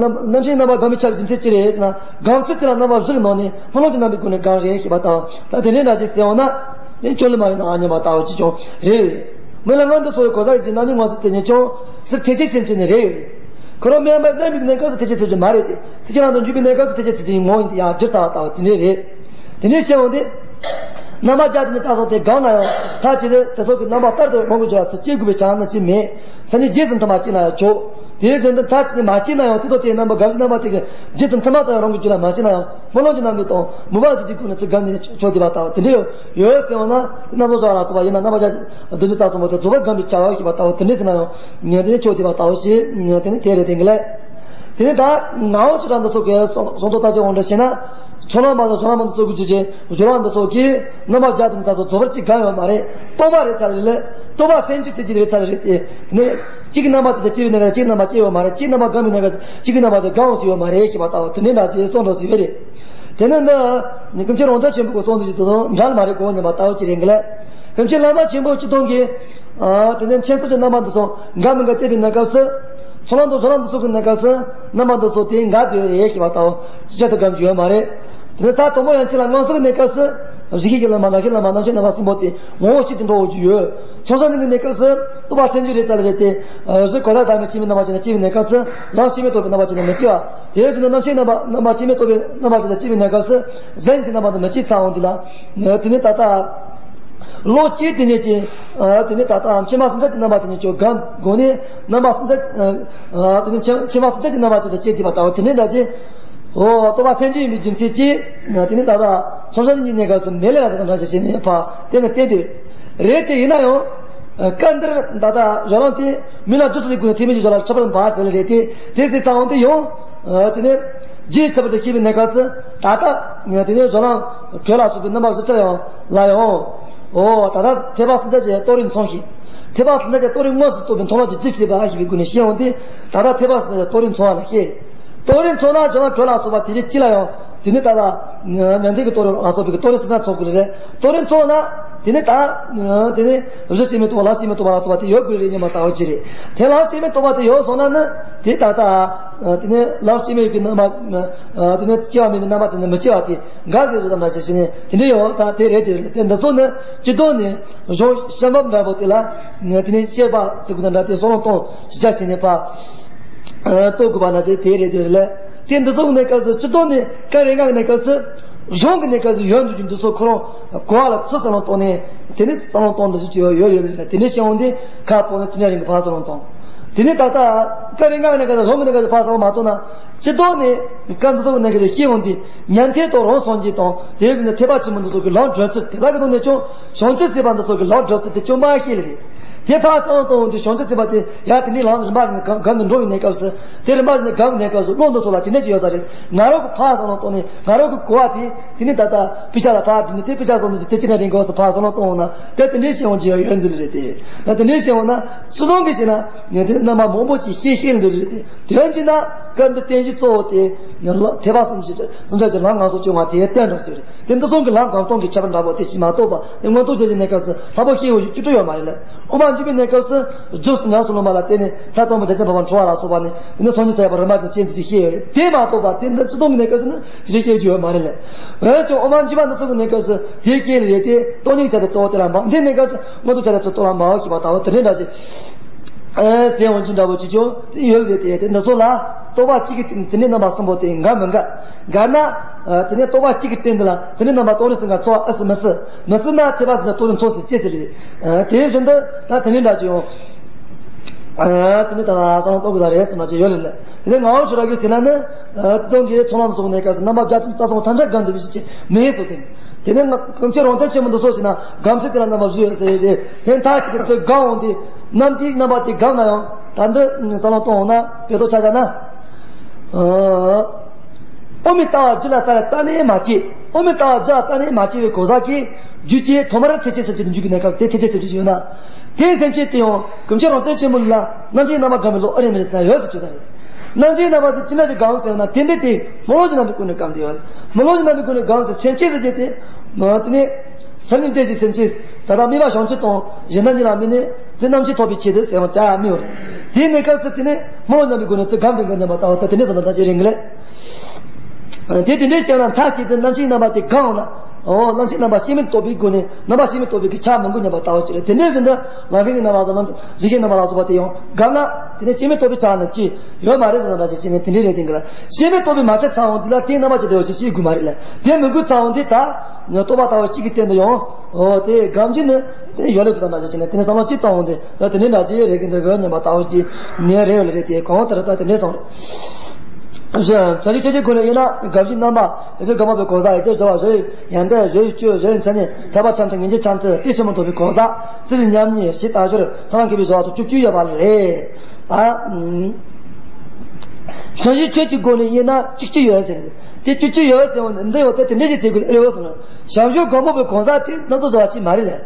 རྣམ་མཁྱེན་རྣམ་པ་སྒོམ་པའི་ཆ་བའི་རྒྱུ་མཚན་ཅི་རེད་ཟེར་ན། སྒོམ་ཚུལ་དེ་ལ་རྣམ་པ་བཞིའི་ནང་ནས་རྨི་ལམ་གྱི་རྣམ་པའི་སྒོ་ནས་སྒོམ་རེད་ཞེས་པ་དང་། ད་དེ་ནས་འདྲ་ཞིག་ཟེར་འོང་ན། དེ་སྐྱོན་ལ་མ་ཡིན་ནའང་སྙམ་པ་ལྟ་བུ་ཅི་ཀྱང་རེད། རྨི་ལམ་ངང་དུ་སོང་བའི་གོ་ས་ཀྱི་རྣམ་སྨིན་མངོན་གསལ་དེ་ཉིད་ཀྱང་སུ་ཐེག་ཆེན་སེམས་བསྐྱེད་ནི་རེད། ཁོ་རང་དམན་པ་དམན་པའི་གནས་སྐབས་སུ་ཐེག་ཆེན་སེམས་བསྐྱེད་མ་རེད་དེ། ཐེག་ཆེན་ལམ་དུ་འཇུག་པའི་གནས་སྐབས་སུ་ཐེག་ཆེན་སེམས་བསྐྱེད་ངོ་བོ་ཡིན་ཏེ་ཡང་བསྒྱུར་ཚར་བ་ལྟ་བུ་ཅི་འདྲ་རེད། དེ་ནས་བཤད་འོང་སྟེ། རྣམ་པ་བརྒྱ་དེ་ནི་ད་སོགས་ཏེ་གང་ན་ཡང་ཐ་ཆད་དེ་དེ་སོགས་ཀྱི་རྣམ་པ་ལྟར་དུ་རང་གི་སྦྱོར་བ་ཚུར་སྐྱེ་དགོས་པའི་ཆ་ནི་ཅི་མེད། མཚན་ཉིད་རྗེས་སུ་མཐུན་པ་ཅི་ན་ཡང་ཆོག་དེའི་དོན་དུ་མཐའ་གཅིག་ནས་མ་སྐྱེས་ན་ཡང་དེ་དང་དེའི་རྣམ་པ་དགག་བྱའི་རྣམ་པ་དེ་གི་རྗེས་སུ་མཐུན་མ་ཙམ་ཡང་རང་གི་རྒྱུད་ལ་མ་སྐྱེས་ན་ཡང་སྨོན་ལམ་གྱི་རྣམ་པའི་དང་མུ་བ་ཟིག་གི་སྒོ་ནས་ཚུར་བསྒམས་ནས་ཆོག་དེ་བ་ལྟ་བུ་དེ་འདྲ་ཡོད་ཡོད་ཟེར་བ་ན་སྣ་ཚོགས་བྱ་བ་ལ་སོགས་པ་ཡིན་ན་རྣམ་པ་བརྒྱ་བདུན་ཅུ་རྩ་གསུམ་པོ་དེ་རྫོགས་པར་བསྒམས་པའི་བྱ་བ་ཞེས་པ་ལྟ་བུ་དེ་འདྲ་ཟེར་ན་ཡང་ངས་དེ་ནི་ཆོག་དེ་བ་ལྟ་བུ་ཞེས་དེ་ནི་དེ་རེད་དེ་འགི་ལས། དེ་ནི་ད་ངའོ་ཅི་རང་འདི་ཚོ་གི་གསུང་གསུང་ཐོག་ལྟ་ཅི་འོང་འདྲ་ཞེ་ན། ཚོགས་ལམ་པ་དང་ཚོགས་ལམ་པ་འདི་ཚོ་གི་ཚུལ་གྱི་སྦྱོར་བ་འདི་ཚོ་གིས་རྣམ་པ་བརྒྱ་དང་ད་ཚོ་རྫོགས་པར་ཅིག་གང་ཡོད་མ་རེད། རྟོག་པ་རེད་ཚར་རེད་ལ། རྟོག་པ་སེམས་ཀྱི་ཚིག་གཅིག་རེད་ཚར་རེད་དེ། ནི་གཅིག་གི་རྣམ་པ་གཅིག་དང་གཅིག་པའི་ནང་ག་གཅིག་རྣམ་པ་གཅིག་ཡོད་མ་རེད། གཅིག་རྣམ་པ་གང་པའི་ནང་ག་གཅིག་གི་རྣམ་པ་དེ་གང་ཡོང་སུ་ཡོད་མ་རེད་ཞེས་པ་ལྟ་བུ་དེ་འདྲ་འདྲ་ཅེས་གསུངས་འགྲོ་སུ་ཡོད་རེད། དེ་ནི་འདི་ནི་ཀུན་མཁྱེན་རོང་སྟོན་ཆེན་པོ་གི་གསུང་དུ་ཞིག་ཏུ་དང་འདྲ་མ་རེད་གོ་ཉན་པ་ལྟ་བུ་ཅི་རེད་འགི་ལ། ཀུན་མཁྱེན་བླ་མ་ཆེན་པོ་སྤྱི་དོན་གྱི། ཨ་དེ་ནས་མཁྱེན་གསལ་གྱི་རྣམ་པ་འདི་ཚོ་འགའ་མི་འགའ་སྐྱེས་པའི་གནས་སྐབས་སུ། ཚོགས་ལམ་དང་ཚོགས་ལམ་འདི་ཚོ་གི་གནས་སྐབས་སུ་རྣམ་པ་འདི་ཚོ་དེ་འགའ་དེ་རེད་ཞེས་པ་ལྟ་བུ་ཅི་བྱ་དུ་གམ་གྱི་ཡོད་མ་རེད། དེ་ནས་ད་དང་པོ་ཡང་ཁྱེད་ལ་མངོན་སུམ་གྱི་གནས་སྐབས་སུ་གཞི་སྐད་ཀྱི་ལམ་མ་ལག་ཤེས་ལམ་མ་རྣམ་ཤེས་རྣམ་པ་གསུམ་པོ་དེ་ངོ་བོ་གཅིག་ཏུ་འགྲོ་འོང་རྒྱུ་ཡོད། མཚོན་བྱ་གཉིས་ཀྱི་གནས་སྐབས་སུ་རྟོག་པ་ཚད་འཇོག་རེད་ཙལ་རེད་དེ། གཞི་གོ་ལ་དང་ནི་སྐྱེ་མེད་རྣམ་པ་ཅན་དང་སྐྱེ་བའི་གནས་སྐབས་སུ་ལམ་སྐྱེ་མེད་རྟོགས་པའི་རྣམ་པ་ཅན་དང་མི་སྐྱེ་བ། དེ་བཞིན་དུ་རྣམ་ཤེས་རྣམ་པ་རྣམ་པ་སྐྱེ་མེད་རྟོགས་པའི་རྣམ་པ་ཅན་དང་སྐྱེ་བའི་གནས་སྐབས་སུ་གཞན་གྱི་རྣམ་པ་དང་མི་སྐྱེ་ཚར་འོང་དེ་ལ། དེ་ནི་ད་ལྟ། བློ་སྐྱེས་དེ་ཉིད་ཀྱིས། ཨ་དེ་ནི་ད་ལྟའང་ཕྱི་མ་སུམ་ཆ་གྱི་རྣམ་པ་དེ་ཉིད་ཀྱང་སྒོམ་དགོས་ནས་རྣམ་པ་སུམ་ཆ། ཨ་དེ་ནི་ཕྱི་ཕྱི་མ་སུམ་ཆ་གྱི་རྣམ་པ་དེ་དང་སྐྱེས་བསྡད་པ་ལྟ་བུ་དེ་ནི་འདྲ་ཅེས། འོ་རྟོག་པ་ཚད་འཇོག་ཡིན་པའི་རྒྱུ་མཚན་གྱིས། དེ་ནི་ད་ལྟ་མཚོན་བྱ་གཉིས་ཀྱི་གནས་སྐབས་སུ་མེད་ལས་ལ་དང་འདྲ་ཞིག་བྱས་ནས་ཕ་དེ་ནི་བསྟན་ཏེ། རེད་དེ་ཡིན་ན་ཡང་། སྐབས་འདིར་ད་ལྟ་སྦྱོར་ལམ་དེ་མི་ལ་བཅུ་གཅིག་སྒོ་ནས་ཐེག་དམན་གྱི་སྦྱོར་ལ་ཁྱད་པར་འབའ་ཟེར་ལ་རེད་དེ་དེ་ཟེར་ཙང་དེ་ཡང་། དེ་ནི། རྗེས་ཁྱད་པར་དུ་སྐྱེས་པའི་གནས་སྐབས་སུ་ད་ལྟ་དེ་ནས་སྦྱོར་ལམ་དྲོད་ལ་སོགས་པའི་རྣམ་པ་བཞི་ཚར་ཡང་ལ་ཡང་། འོ་ད་ལྟ་ཐེག་པ་སུམ་ཆ་ཅན་རྟོག་རིམ་མཚུངས་ཤིང་། ཐེག་པ་སུམ་ཆ་ཅན་རྟོག་རིམ་དངོས་སུ་རྟོགས་པའི་མཚུངས་ལམ་གྱི་རྗེས་ཤེས་པ་ཞེས་པའི་སྒོ་ནས་བཤད་ཡོང་སྟེ། ད་ལྟ་ཐེག་པ་སུམ་ཆ་ཅན་རྟོག་རིམ་མཚུངས་པ་ལ་བཤད། རྟོག་རིམ་མཚུངས་ན་སྦྱོར་ལམ་དྲོད་ལ་སོགས་པ་དེ་རྗེས་ཅི་ལ་ཡང་དེ་ནི་ད་ལྟ་ཉན་ཐོས་ཀྱི་རྟོག་རིམ་ལ་སོགས་པའི་རྟོག་རིམ་སུམ་ཆ་མཚུངས་དགོས་རེད། རྟོག་རིམ་མཚུངས་ན་དེ་ནི་ད་དེ་ནི་གཞི་སྐྱེ་མེད་རྟོགས་པ་ལམ་སྐྱེ་མེད་རྟོགས་པ་ལ་སོགས་པ་དེ་ཡོད་དགོས་རེད་སྙམ་པ་ལྟ་བུ་ཅི་རེད། དེ་ལམ་སྐྱེ་མེད་རྟོགས་པ་དེ་ཡོད་སོང་ན་ནི་དེ་ད་ལྟ་དེ་ནི་ལམ་སྐྱེ་མེད་ཀྱི་རྣམ་པ། དེ་ནི་སྐྱེ་བ་མེད་པའི་རྣམ་པ་ཅན་ནི་མི་སྐྱེ་བ་དེ་འགའ་ཟེར་དུ་དམ་པ་ཞེས་བྱས་ནས་དེ་འདྲ་ཡོད་ད་དེ་རེད་དེ་རེད་དེ་འདི་ཚོ་ནི་སྤྱི་དོན་ནས་གཞུང་བཤད་འབབ་འདྲ་པོ་དེ་ལ་དེ་ནི་བཤད་པ་ཟེར་དགོས་དང་འདྲ་དེ་སོགས་ལོང་གཏོང་ཞིབ་ཆ་བྱས་ནས་ཕ་རྟོགས་དགོས་པ་ན་དེ་དེ་རེད་དེ་རེད་ལས་དེ་འདི་ཚོ་གི་གནས་སྐབས་སུ་སྤྱི་དོན་ནས་སྐབས་རེ་འགའ་གི་གནས་སྐབས་སུ་གཞུང་གི་གནས་སྐབས་སུ་ཡོད་འདུག་ཀྱི་འདི་ཚོ་ཁོ་རང་གོ་བ་ལ་ཚུར་བསམ་བློ་གཏོང་ནས་དེ་ནི་བསམ་བློ་གཏོང་འདི་ཚོ་ཡོད་ཡོད་ཡོད་རེད་དེ་ནི་བཤད་འོང་དེ་ཁ་སྤོ་ནས་དེ་འདྲ་ཡིན་གི་ཕ་བསམ་བློ་གཏོང་དེ་ནི་ད་ལྟ་སྐབས་རེ་འགའ་གི་གནས་སྐབས་སུ་གཞུང་གི་གནས་སྐབས་སུ་ཕ་བསམ་བློ་མ་གཏོང་ན། སྤྱི་ལྡོག་ནས་བཀའ་འདི་ཚོ་གི་གནད་ཀྱི་ཤེས་ཡོང་དུས་ཉན་ཐོས་དང་རང་སངས་རྒྱས་དང་དེའི་བཞིན་དུ་ཐེག་པ་ཆེན་པོ་འདི་ཚོ་གི་ལམ་སྒྲོན་ཚུལ་དེ་དག་གི་ཐོག་ནས་ཀྱང་བྱང་ཆུབ་སེམས་དཔའ་འདི་ཚོ་གི་ལམ་སྒྲོན་ཚུལ་དེ་ཅུང་མ་ཤེས་ལེ་རེད། དེ་ཕར་བསམ་བློ་གཏོང་ཡོང་དུས་བྱང་ཆུབ་སེམས་དཔའ་དེ་ཡང་དེ་ནས་ལམ་རིམ་པ་བཞིན་གང་གང་དུ་འགྲོ་བའི་གནས་སྐབས་སུ་དེ་རིམ་པ་བཞིན་གང་གི་གནས་སྐབས་སུ་བློ་འདི་ཚོ་ལ་ཇི་འདྲ་ཅིག་ཡོད་ས་རེད། ང་རང་གི་ཕར་བསམ་བློ་གཏོང་ནས་ང་རང་གི་གོ་བ་དེ་དེ་ནས་ད་ལྟ་དཔེ་ཆ་ལ་ཕར་བསྒྲིགས་ནས་དེ་དཔེ་ཆ་སོང་དུས་དེ་ཅི་འདྲ་རིང་གོ་སུ་ཕར་བསམ་བློ་གཏོང་ཡོང་ན་དེ་དེ་འདྲའི་ཤེས་ཡོང་རྒྱུ་ཡོད་ཡོད་འདི་རེད་དེ། ད་དེ་འདྲའི་ཤེས་ཡོང་ན་སུ་དང་གི་ཤེས་ན་ངས་དེ་རྣམ་པ་མང་པོ་ཅིག་ཤེས་ཤེས་འདི་རེད་དེ། དོན་གྱིས་ན་སྐབས་འདི་རྟེན་གཞི་གཙོ་བོ་དེ་ཐེག་པ་སུམ་ཅུ་སུམ་ཆ་གི་ལམ་ངང་སོགས་བྱུང་བ་དེ་བསྟན་འགྲོ་ཟེར་རེད། དེ་འདི་གསུམ་གྱི་ལམ་གང་གཏོང་གི་ཁྱད་པར་འདྲ་པོ་དེ་ཅིག་མ་གཏོགས་པ་དེ་མངོན་རྟོགས་རྒྱལ་གྱི་གནས་སྐབས་སུ་ལྷག་པར་ཤེས་ཡོང་རྒྱུ་བཅུ་དྲུག་ཡོད་མ་རེད་ལ། དབུ་མ་འཇུག་པའི་གནས་སྐབས་སུ་རྗེས་སུ་ཉམས་སུ་ལེན་པ་ལ་བརྟེན་ནས་ས་དང་པོ་རྒྱ་ཆེན་པ་བ་འཁྲུལ་བ་ལ་སོགས་པ་ནས་དེ་ནས་སངས་རྒྱས་ས་ཡ་པ་རིམ་པ་དང་ཅན་ཚིག་ཅིག་ཤེས་ཡོད་རེད། དེ་མ་གཏོགས་པ་དེ་འདི་སྤྱི་སྟོང་གི་གནས་སྐབས་སུ་ནི་ཅི་རིགས་སྐྱེ་རྒྱུ་ཡོད་མ་རེད་ལ། འོན་ཀྱང་དབུ་མ་འཇུག་པ་འདི་ཚོ་གི་གནས་སྐབས་སུ་དེ་སྐྱེ་ལ་རེད་དེ་སྟོང་ཉིད་ཆ་དེ་གཙོ་བོ་དེ་ལ་འབབ་འདི་གནས་སྐབས་སུ་མངོན་རྟོགས་ཆ་དེ་ཚོ་སྟོང་ལ་འབབ་ཞེས་པ་ལྟ་བུ་དེ་འདྲ་འདྲ་ཞིག་ཨེ་ཟེར་འོང་རྒྱུ་འདྲ་པོ་ཅིག་ཀྱང་དེ་ཡོད་རེད་དེ། དེ་འདི་ཚོ་ལ་རྟོག་པ་གཅིག་གི་སྟེང་དེ་ནས་རྣམ་པ་གསུམ་པོ་དེ་འགལ་མི་འགལ། འགལ་ན། དེ་ནས་རྟོག་པ་གཅིག་གི་སྟེང་དེ་ལ་དེ་ནས་རྣམ་པ་སྟོང་ཉིད་སུ་འགལ་ཚོགས་ཨ་སུ་མི་སྲིད། མི་སྲིད་ན་ཐེག་པ་ཟེར་ན་སྟོང་ཉིད་མཚུངས་སུ་སྐྱེ་ཟེར་རེད། དེ་བཞིན་དུ་ད་དེ་ནས་འདྲ་ཅིག་ཡོང་། དེ་ནས་ད་ལ་བསམ་བློ་གཏོང་དགོས་ས་རེད་ཟེར་ན་ཅིག་ཡོད་རེད་ལ། དེ་ནས་ངའོ་ཞུ་ར་གི་ཟེར་ན་ནི། སྟོང་གི་ཚོགས་ལམ་སོགས་ནས་སྐབས་སུ་རྣམ་པ་བརྒྱ་དང་རྩ་གསུམ་ཐམས་ཅད་འགལ་འདུ་བའི་ཕྱིར་མེད་སོགས་དེ། དེ་ནས་ང་ཀུན་མཁྱེན་རང་སྟོན་ཆེན་མོ་འདི་ཚོ་ཞིག་ན་སྒོམ་ཚུལ་དེ་ལ་རྣམ་པ་བཞི་ཡོད་ཟེར་ཏེ། དེ་མཐའ་གཅིག་ཏུ་སྒོམ་འོང་དུས་རྣམ་མཁྱེན་རྣམ་པ་དེ་སྒོམ་ན་ཡང་ད་འདི་བསམ་བློ་གཏོང་འོང་ན་དཔེ་ཐོག་ཆ་བཞག་ན། དབུ་མའི་ལྟ་བ་རྒྱུད་ལ་རྩ་ལས་རྩ་ནས་མ་སྐྱེས། དབུ་མའི་ལྟ་བ་རྒྱུད་ལ་རྩ་ནས་མ་སྐྱེས་པའི་གོ་ས་གིས་རྒྱུད་ཀྱི་ཐོག་མར་ཐེག་ཆེན་སེམས་བསྐྱེད་དུ་འཇུག་པའི་གནས་སྐབས་དེ་ཐེག་ཆེན་སེམས་བསྐྱེད་ཡོད་ན། དེའི་སེམས་བསྐྱེད་དེ་ཡང་ཀུན་མཁྱེན་རང་སྟོན་ཆེན་མོ་ལ་རྣམ་མཁྱེན་རྣམ་པ་སྒོམ་པའི་བློ་ཨེ་རེད་མི་རེད་ཟེར་ན་ཡོད་ཟེར་བརྗོད་ས་རེད། རྣམ་མཁྱེན་རྣམ་པ་དེ་ཅི་འདྲ་ཞིག་སྒོམ་ཟེར་ན་དེ་འདྲ་དེ་སྨོན་ལམ་གྱི་རྣམ་པའི་སྒོ་ནས་སྒོམ་དེ་ཡོད། སྨོན་ལམ་གྱི་རྣམ་པའི་སྒོ་ནས་སྒོམ་ཟེར་སེམས་བསྐྱེད་ཟེར་རྒྱུ་དེ། དེ་ནས་སེམས་ཉིད་བདེ་ཞིང་སེམས་བསྐྱེད་ད་ལྟ་དམིགས་པ་བྱང་ཆུབ་དང་གཞན་དོན་གཉིས་ལ་དམིགས་ནས་དེ་རྣམ་མཁྱེན་ཐོབ་པའི་ཆེད་དུ་ཟེར་བ་དེ་དམིགས་པ་རེད། དེའི་གནས་སྐབས་སུ་དེ་ནས་སྨོན་ལམ་གྱི་སྒོ་ནས་ཚུར་སྒོམ་དེ་སྒོམ་ཉམས་པ་ལྟ་བུ་ད་དེ་འདྲ་ཟེར་ན་ད་ཅི་རེད་གི་ལས། དེ་དེ་འདྲའི་བྱས་ན་མཐའ་གཅིག་ཏུ་རྣམ་མཁྱེན་རྣམ་པ་དེ་སྒོམ་ན། ཨོ། རྣམ་ཤེས་རྣམ་པ་སྐྱེ་མེད་རྟོགས་པའི་སྒོ་ནས་རྣམ་པ་སྐྱེ་མེད་རྟོགས་པའི་གི་ཆ་མི་དགོས་སྙམ་པ་ལྟ་བུ་ཅིག་རེད། དེ་འདྲའི་གི་འདི་ལམ་ཁྱེར་གྱི་རྣམ་པ་དང་རྣམ་རིག་གི་རྣམ་པ་ལ་སོགས་པ་དེ་ཡང་དགག་ན། དེ་ནས་སྐྱེ་མེད་རྟོགས་པའི་ཆ་ནི་ཅི་ཡོད་མ་རེད་ཟེར་ན་འདྲ་ཞིག་བྱས་ནས་དེ་འདྲའི་རེད། དེ་འདྲ་ལ་སྐྱེ་མེད་རྟོགས་པའི་མ་ཆགས་ཚར་འོང་དེ་ལ་དེའི་རྣམ་པ་ཅི་དེ་ཡོད་ཅིག་སྐྱེ་དགོས་མ་རེད་ལ། དེ་མི་དགོས་ཚར་འོང་དེ་ད་རྟོག་པ་ལྟ་བུ་གཅིག་གི་སྟེང་དུ་ཡང་ཨོ་དེ་སྒོམ་གྱི་ནི་དེ་ཡོད་ལེ་ཚོད་དང་འདྲ་ཞིག་བྱས་ནས་དེ་ནས་བསམ་བློ་གཅིག་གཏོང་འོང་དེ་ད་དེ་འདྲའི་འདྲ་ཅིག་རེད་གི་འདུག་གི་སྙམ་པ་ལྟ་བུ་ཅིག་ནས་རེད་ཡོད་ལེ་རེད། དེ་གང་ལྟར་ད་དེ་འདྲའི་སོང་རེད། བྱང་ཆུབ་ཆོས་ཀྱི་སྒོ་ནས་དབྱེ་ན། དགག་གཞིའི་རྣམ་པ། ཡེ་ཤེས་སྒོམ་པ་པོའི་གོ་ས། ཡེ་ཤེས་སྦྱོར་བ་བཞི་ཡི་ཡོན་ཏན། བཞི་ཡི་སྤྱོད། བཞི་ཡི་མཚན་ཉིད། ཐེག་པ་ཆེན་མཐུན། ངེས་འབྱེད་ཆེན་མཐུན། དེ་ཆེན་པོ་རྟོགས་པའི་གོ་ས། རྩིས་ཀྱི་མཉམ་ཉིད། གཞི་དག་སྦྱོར། ཐབས་ལམ་མཁས་པའི་བྱ་བ་དང་བཅུ་གཅིག་ཡོད་པ་ལས། ཨ། བྱང་ཆུབ་ཆོས་ཀྱི་སྒོ་ནས་དབྱེ་ན་བཅུ་གཅིག་ཡོད་ཟེར། དེ་བཅུ་གཅིག་ཡོད་ཟེར་བ་ནི་འདི་ཡོད་དེ་དེ་འདྲས་ཀྱི་ཚིག་གུ་ཨེ་ཡོད་ཟེར་ན། བྱང་ཆུབ་སྒོམ་པ་པོའི་གོ་ས་དེ་སྣ་ཚོགས་བྱ་བ་གཅིག་མ་རེད་ལས།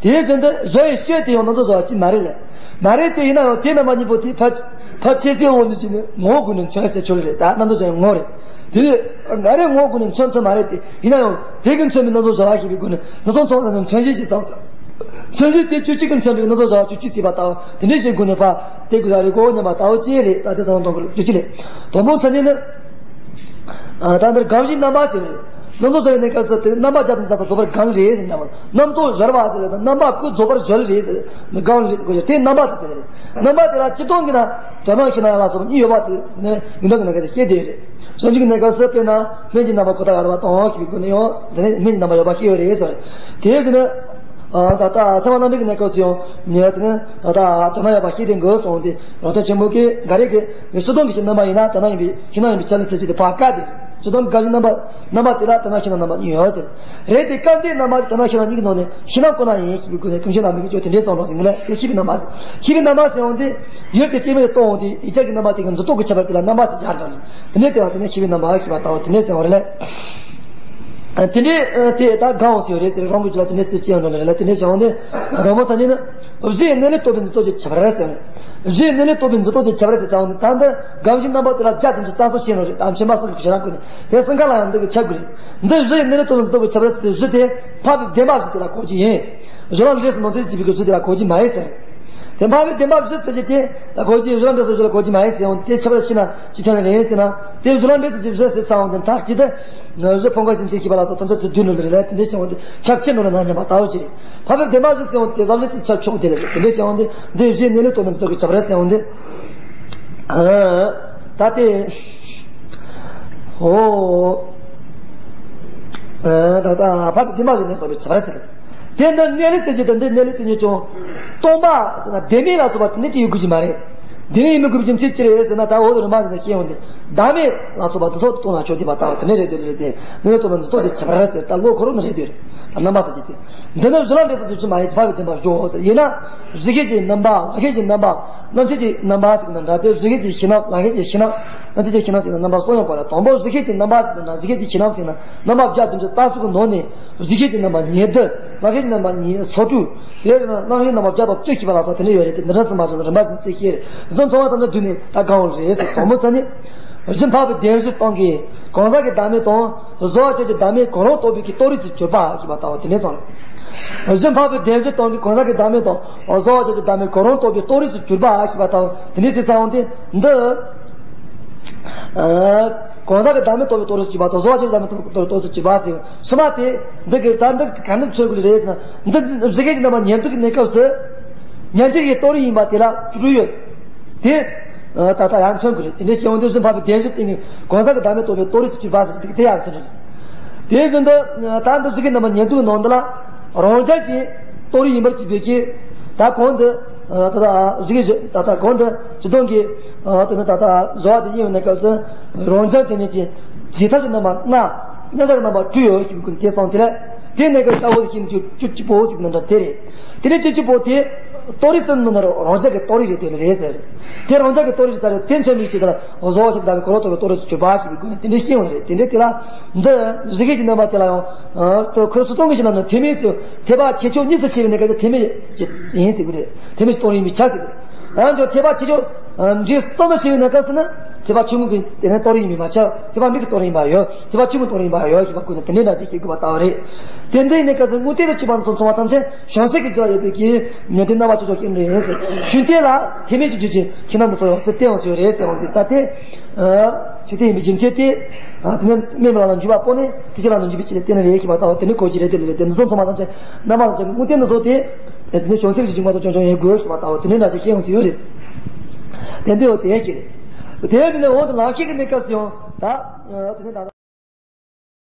དེའི་དོན་དུ་བཞི་ཡི་སྤྱོད་དེ་ཡང་སྣ་ཚོགས་བྱ་བ་གཅིག་མ་རེད་ལས། མ་རེད་དེ་ཡིན་ན་ཡང་དེ་རྣམ་པ་གཉིས་པོ་དེ་ཕར་ཕར་ཕྱེ་སའི་འོག་ནས་ཕྱེ་ནས་ངོ་བོ་ཀུན་ནས་མཚོན་ཟེར་ཆོག་རེད། ད་རྣམ་རྟོག་ཅན་ངོ་རེད། དེ་ནས་ང་རའི་ངོ་བོ་ཀུན་ནས་མཚོན་ཐུབ་མ་རེད་དེ། ཡིན་ན་ཡང་དེ་གི་མཚོན་པའི་སྣ་ཚོགས་བྱ་བ་ཞེས་པའི་སྒོ་ནས་སྣ་ཚོགས་མཚོན་པ་ཙམ་མཚོན་བྱེད་ཅེས་བཏགས། མཚོན་བྱེད་དེ་བཅུ་གཅིག་གི་མཚོན་པའི་སྣ་ཚོགས་བྱ་བ་བཅུ་གཅིག་ཟེར་བ་ལྟ་བུ་དེ་འདྲའི་ཞིག་སྒོ་ནས་ཕར་དེ་གི་ཟ་རེ་གོ་སྙམ་པ་ལྟ་བུ་ཅི་རེད། ད་དེ་ཚོ་མཐོང་གི་རེད། བཅུ་གཅིག་ལས། དང་པོ་མཚན་ཉིད་ནི། ཨ། ད་འདིར་དགག་གཞིའི་རྣམ་པ་ཟེར་བས། སྣ་ཚོགས་བྱ་བའི་གནས་སྐབས་སུ་དེ་རྣམ་པ་བརྒྱ་དང་བརྒྱད་རྫོགས་པར་གང་རེད་ཟེར་ན། རྣམ་རྟོག་སྦྱོར་བ་ཟེར་ན་རྣམ་པ་ཀུན་རྫོགས་པར་སྦྱོར་རེད་ཟེར་ན་གང་རེད་ཟེར་གོ། དེ་རྣམ་པ་དེ་ཟེར་རེད། རྣམ་པ་དེ་ལ་སྤྱིར་བཏང་གི་ན་དོན་དམ་ཤེས་ན་ཡང་ལ་སོགས་པ་གཉིས་ཡོད་པ་དེ་ནི་ཡོངས་གྲགས་ཀྱི་ནང་གི་སྐད་དེ་རེད། བྱང་ཆུབ་ཀྱི་གནས་སྐབས་སུ་དཔེར་ན་སྨན་གྱི་རྣམ་པ་ཁོ་ཐག་ཡང་དག་པ་དང་ཞེས་པའི་སྒོ་ནས་ཡང་དེ་ནི་སྨན་གྱི་རྣམ་པ་ཡོད་པ་སྐྱེ་ཡོད་རེད་ཟེར། དེ་ཟེར་ན། ཨ། ད་ལྟ་ཚད་མ་རྣམ་འགྲེལ་གྱི་གནས་སྐབས་སུ་ཡང་ནི་དེ་ནི་ད་ལྟ་དོན་དམ་ཡོད་པ་སྐྱེ་དེ་འགོད་སོང་སྟེ། རང་དོན་ཆེན་པོ་གི་འགའ་རེ་གི་སྤྱིར་བཏང་གི་ཕྱིར་རྣམ་པ་ཡིན་ན་དོན་དམ་ཡིན་པའི་ཤེས་རྣམ་ཡིན་པའི་ཆ་ལ་ཚུལ་གཅིག་དེ་ཕར་བཀག་སྟེ། སྤྱིར་བཏང་གི་དགག་གཞིའི་རྣམ་པ་རྣམ་པ་དེ་ལ་དོན་དམ་ཤེས་རྣམ་རྣམ་པ་གཉིས་ཡོད་ཟེར། རེད་དེ་སྐབས་འདིའི་རྣམ་པ་དེ་དོན་དམ་ཤེས་རྣམ་གཉིས་ཀྱི་ནང་ནས་ཤེས་རྣམ་ཁོ་ན་ཡིན་ཞེས་པའི་སྒོ་ནས་དོན་ཤེས་རྣམ་མི་དགོས་དེ་འདྲའི་གསུངས་རོགས་ཟེར་ནི་ལས་དེ་ཤེས་པའི་རྣམ་པ། ཤེས་པའི་རྣམ་པ་ཟེར་འོང་དུས་ཡུལ་དེ་སྐྱེ་མེད་རྟོགས་འོང་དུས་ཡིད་ཆེས་ཀྱི་རྣམ་པ་དེ་གི་འཛིན་རྟོག་གི་ཁྱད་པར་དེ་ལ་རྣམ་པ་ཟེར་སྦྱར་ཀྱང་དེ་ནས་དེ་ལ་དེ་ནས་ཤེས་པའི་རྣམ་པ་ཞེས་པ་ལྟ་བུ་དེ་འདྲའི་ཟེར་བ་རེད་ལས། དེ་འདྲའི་དེ་ད་དགག་འོང་ཟེར་བ་རེད་ཟེར། རང་གི་རྒྱུད་ལ་དེ་འདྲའི་རྩིས་སྐྱེ་ཡོང་འགྲོ་ལ་རེད་ལ། དེ་འདྲའི་བྱ་བ་འདི་དགག་མོ་ཚ་ཉིད་ནི། བཞི་ཡི་གནས་ལུགས་རྟོགས་པའི་འཛིན་རྟོག་གི་ཁྱད་པར་ཟེར། བཞི་ཡི་གནས་ལུགས་རྟོགས་པའི་འཛིན་རྟོག་གི་ཁྱད་པར་ཟེར་ཙམ་དེ་ད་འདི་དགག་གཞིའི་རྣམ་པ་དེ་ལ་བརྒྱ་དེ་ཚོ་རྩ་གསུམ་ཤེས་ནོ་རེད། ད་ཕྱི་མ་གསུམ་གྱི་ཞེ་དྲག་ཀུན་ནས་དེ་གསུམ་ཀ་ལ་ཡང་འདི་གི་ཁྱབ་དགོས་རེད། འདི་བཞི་ཡི་གནས་ལུགས་རྟོགས་པའི་འཛིན་རྟོག་གི་ཁྱད་པར་ཟེར་དེ་བཞི་དེ་འཕགས་པའི་བདེན་པ་བཞི་དེ་ལ་གོ་རྒྱུ་ཡིན། གཞུང་ལམ་རིས་སུ་ནང་ཚན་གཅིག་པའི་གི་བཞི་དེ་ལ་གོ་རྒྱུ་མ་ཡིན་ཟེར། དེ་འཕགས་པའི་བདེན་པ་བཞི་ཟེར་གྱི་དེ་ལ་གོ་རྒྱུ་ཡིན། གཞུང་ལམ་རིས་སུ་བཞི་ལ་གོ་རྒྱུ་མ་ཡིན་ཟེར་འོང་དེ་ཁྱད་པར་ཤེས་ན་ཅི་ཐོན་ནི་རེད་ཟེར་ན། དེ་གཞུང་ལམ་རིས་སུ་བཞི་ཟེར་ཚར་འོང་དེ་མཐའ་གཅིག་ཏུ། བཞི་ཕུང་ཁམས་ཤིང་ཆེན་ཤེས་པ་ལ་སོགས་ཐམས་ཅད་ཚུལ་བདུན་ལ་རེ་ལ་དེ་འདྲའི་བྱུང་བ་དེ་ཁྱབ་ཆེ་ནོ་ལ་ན་སྙམ་པ་ལྟ་བུ་ཅི་རེད། འཕགས་པའི་བདེན་པ་བཞི་ཟེར་འོང་དེ་བསམ་བློ་དེ་ཁྱབ་ཆོག་དེ་རེད། དེ་འདྲའི་བྱུང་བ་དེ་འདི་བཞིའི་གནས་ལུགས་རྟོགས་པའི་འཛིན་རྟོག་གི་ཁྱད་པར་ཟེར་འོང་དེ། ཨ། ད་དེ། ཨོ། ཨ། ད་ལྟ་འཕགས་པའི་བདེན་པ་བཞི་གནས་རྟོགས་པའི་ཁྱད་པར་ཟེར། དེ་འདི་གནས་ལུགས་ཟེར་གྱི་དེ་འདི་གནས་ལུགས་ཟེར་ཉིད་ཀྱང་། སྟོང་པ་ཟེར་ན་བདེན་མེད་ལ་སོགས་པ་དེ་འདྲ་ཅིག་ཡོད་དགོས་ཀྱི་མ་རེད། བདེན་མེད་ཡིན་མི་དགོས་པའི་རྒྱུ་མཚན་ཅི་རེད་ཟེར་ན། ད་འོག་ཏུ་རིམ་པ་བཞིན་དུ་ཤེས་ཡོང་དུས་བདག་མེད་ལ་སོགས་པ་དེ་སོགས་དུ་སྟོང་ལ་ཆོག་ཅེས་པ་ལྟ་བུ་དེ་འདྲ་རེད། དེ་རེད་དེ་གནས་ལུགས་རྟོགས་པའི་འཛིན་རྟོག་གི་ཁྱད་པར་ཟེར། ད་ལོ་འཁོར་ནི་རེད་དེ། ད་རྣམ་པ་ཟེར་གྱི་དེ། འདི་ནི་གཞུང་ལམ་འབྲས་རྟོག་ཚུལ་ཁྲིམས་མ་ཡིན་གྱི་འཕགས་པའི་བདེན་པ་སྦྱོར་ཟེར། ཡིན་ན་གཞི་ཤེས་ཀྱི་རྣམ་པ། ལམ་ཤེས་ཀྱི་རྣམ་པ། རྣམ་ཤེས་ཀྱི་རྣམ་པ་ཟེར་གྱི་ན་འདྲ་སྟེ། གཞི་ཤེས་ཀྱི་ཤེས་རྣམ། ལམ་ཤེས་ཀྱི་ཤེས་རྣམ། རྣམ་ཤེས་ཀྱི་ཤེས་རྣམ་ཟེར་ན་རྣམ་པ་གསུམ་ཡོད་པ་ལ། དང་པོ་གཞི་ཤེས་ཀྱི་རྣམ་པ་ཟེར་ན་འདྲ། གཞི་ཤེས་ཀྱི་ཤེས་རྣམ་ཟེར་ན་རྣམ་པ་བརྒྱ་བདུན་ཅུ་རྩ་གསུམ་གྱི་ནང་ནས། གཞི་ཤེས་ཀྱི་རྣམ་པ་ཉེར་བདུན། ལམ་ཤེས་ཀྱི་རྣམ་པ་ཉེར་སོ་དྲུག། དེ་ཡང་རྣམ་ཤེས་རྣམ་པ་བརྒྱ་དང་བཅུ་ཞེས་པ་ལ་སོགས་དེ་འདྲ་ཡོད་རེད་དེ། འདི་འདྲ་གསུངས་པ་བཞིན་རིམ་པ་བཞིན་རྩིས་ཤེས་རེད། གཞུང་ཚང་མ་ཙམ་དུ་བསྡུས་ནས་ད་གང་འོང་རེད་ཟེར། དང་པོ་མཚན་ཉིད། གཞི་འཕགས་པའི་བདེན་བཞི་སྟོང་གིས་གང་ཟག་གི་བདག་མེད་དང་གཟོ་བ་ཅན་གྱི་བདག་མེད་གང་རུང་རྟོགས་པའི་གི་རྟོགས་རིགས་སུ་གྱུར་པ་ཞེས་པ་ལྟ་བུ་དེ་འདྲ་ཙམ་རེད། གཞི་འཕགས་པའི་བདེན་བཞི་སྟོང་གིས་གང་ཟག་གི་བདག་མེད་དང་གཟོ་བ་ཅན་གྱི་བདག་མེད་གང་རུང་རྟོགས་པའི་རྟོགས་རིགས་སུ་གྱུར་པ་ཞེས་པ་ལྟ་བུ་དེ་འདྲ་ཟེར་ཚར་འོང་དུས་འདི། ཨ། གང་ཟག་གི་བདག་མེད་རྟོགས་པའི་རྟོགས་རིགས་སུ་གྱུར་པ་དང་གཟོ་བ་ཅན་གྱི་བདག་མེད་རྟོགས་པའི་རྟོགས་རིགས་སུ་གྱུར་པ་ཟེར། ཕྱི་མ་དེ་འདི་གི་ད་འདི་ག་འདི་མཚོན་དགོས་རེད་ཟེར་ན། འདི་གཞི་ཤེས་ཀྱི་རྣམ་པ་ཉེར་བདུན་གྱི་གནས་སྐབས་སུ་ཉན་ཐོས་ཀྱི་རྟོགས་རིགས་ཡིན་པ་དེ་ལ་བཅུ་དྲུག་ཡོད། དེ་ད་ལྟ་ཡང་མཚོན་དགོས་རེད། དེ་འདྲ་བྱས་འོང་དུས་གཞི་འཕགས་པའི་བདེན་བཞི་སྟེང་ནས་གང་ཟག་གི་བདག་མེད་རྟོགས་པའི་རྟོགས་རིགས་སུ་གྱུར་པ་ཟེར་དེ་དེ་ཡང་མཚོན་རེད། དེ་བཞིན་དུ་ད་འདི་གཞི་ཤེས་རྣམ་པ་ཉེར་བདུན་གྱི་ནང་འདི་ལ་རང་རྐྱ་གི་རྟོགས་རིགས་ཡིན་པར་གྱུར་པའི་གི། ད་གོང་དུ་ད་ལྟ་གཞི་ཤེས་ད་ལྟ་གོང་དུ་སྤྱིར་བཏང་གི་དེ་ནི་ད་ལྟ་གཟོ་བ་དེ་ཡིན་པའི་གནས་སྐབས་སུ་རང་རྐྱ་དེ་ཉིད་ཀྱི་བྱེད་ཐབས་ཀྱི་རྣམ་པ་ལྔ། མཉམ་གཞག་གི་རྣམ་པ་དྲུག་ཡོད་ཞེས་པའི་སྐོར་དེ་སོང་དེ་ལས། དེ་གནས་སྐབས་ལྟ་བུ་ཞིག་ནི་བཅུ་གཅིག་པོ་ཞིག་ནི་འདྲ་དེ་རེད། དེ་ནས་བཅུ་གཅིག་པོ་དེ་རྟོགས་རིགས་སུ་ནི་རང་རྐྱ་གི་རྟོགས་རིགས་རེད། དེ་ནི་རེད་ཟེར། དེ་རང་རྐྱ་གི་རྟོགས་རིགས་རེད་ཟེར། དེ་མཚོན་པའི་ཕྱིར་དང་གཟོ་བ་ཅན་གྱི་བདག་མེད་གང་རུང་རྟོགས་པའི་རྟོགས་རིགས་སུ་གྱུར་པ་ཞེས་པའི་སྐོར་ནས་དེ་འདྲའི་ཤེས་ཡོང་རེད། དེ་འདྲའི་དེ་ལ་འདི་གཞི་ཤེས་ཀྱི་རྣམ་པ་དེ་ལ་ཡང་ཁོ་སྤྱིར་བཏང་གི་ཤེས་རྣམ་ནི་ཐེག་དམན་ཟེར། ཐེག་པ་ཆེ་ཆུང་གཉིས་སུ་ཕྱེ་བའི་གནས་སྐབས་སུ་ཐེག་དམན་ཡིན་ཟེར་གྱི་རེད། ཐེག་དམན་གྱི་རྟོགས་རིགས་ཡིན་པའི་ཆ་ཟེར་གྱི་རེད། ཡང་ཅིག་ཐེག་པ་ཆེ་ཆུང་འབྲས་གསུམ་དུ་ཕྱེ་བའི་གནས་སྐབས་སུ་ནི་ཐེག་པ་ཆུང་ངུ་གི་དེ་ནས་རྟོགས་རིགས་ཡིན་པའི་མ་ཁྱབ། ཐེག་པ་འབྲིང་གི་རྟོགས་རིགས་ཡིན་པ་ཡོད། ཐེག་པ་ཆུང་ངུའི་རྟོགས་རིགས་ཡིན་པ་ཡོད་ཞེས་པ་ཀུན་ཏུ་དེ་འདྲའི་འདྲ་ཅིག་ཤེས་དགོས་པ་ལྟ་བུ་རེད། དེ་འདྲའི་གནས་སྐབས་སུ་དངོས་བསྟན་དུ་གྱུར་པ་ཚོ་མཚུངས་པ་ཐམས་ཅད་བྱང་སེམས་ཀྱི་རྒྱུད་ལ་ཡོད་པའི་གི་ཉན་ཐོས་རྣམ་པ་ཆོས་ཚོ་ཤེས་ནི་རེད་ཟེར། ཤུགས་བསྟན་ལ་ཐེག་དམན་གྱི་རྒྱུད་ཀྱི་ཤེས་རྣམ་དེ་ཚོ་ཡང་ཚུར་བསྟན་ཡོང་ཟེར་ཡོད་རེད་ཟེར་བ་འདི་ལྟ་སྟེ། ཤུགས་བསྟན་ཡིན་པའི་རྒྱུ་མཚན་དེ། དེ་ནས་དམན་པའི་ལམ་ལ་འཇུག་པ་པོ་ནི་ཐེག་ཆེན་ལམ་དུ་འཇུག་པའི་ཆེད་དུ་བསྟན་ནི་རེད་ཞེས་པ་ལྟ་བུ། དེ་ནི་གོ་རྒྱུ་རེད། དེ་ལས་དེ་འདི་ཚོ་ཚང་མ་ཐམས་ཅད་རྣམ་པ་ལ་བྱ་བའི་དངོས་བསྟན་དུ་སོགས་ཏེ། དེ་ནི་བྱང་སེམས་ཀྱི་འཇུག་པ་སོགས་ཀྱང་ཀྱང་ཡོད་དགོས་ཞེས་པ་ལྟ་བུ། དེ་ནི་འདྲ་ཞིག་ཤེས་ཡོང་དུ་ཡོད་རེད། དེ་འདི་འོ་དེ་ཡང་ཅི་རེད། དེ་ཡང་དེ་ནི་འོ་དེ་ལམ་ཤེས་ཀྱི་གནས་སྐབས་སུ་ཡང་ད་དེ་ནི་ད།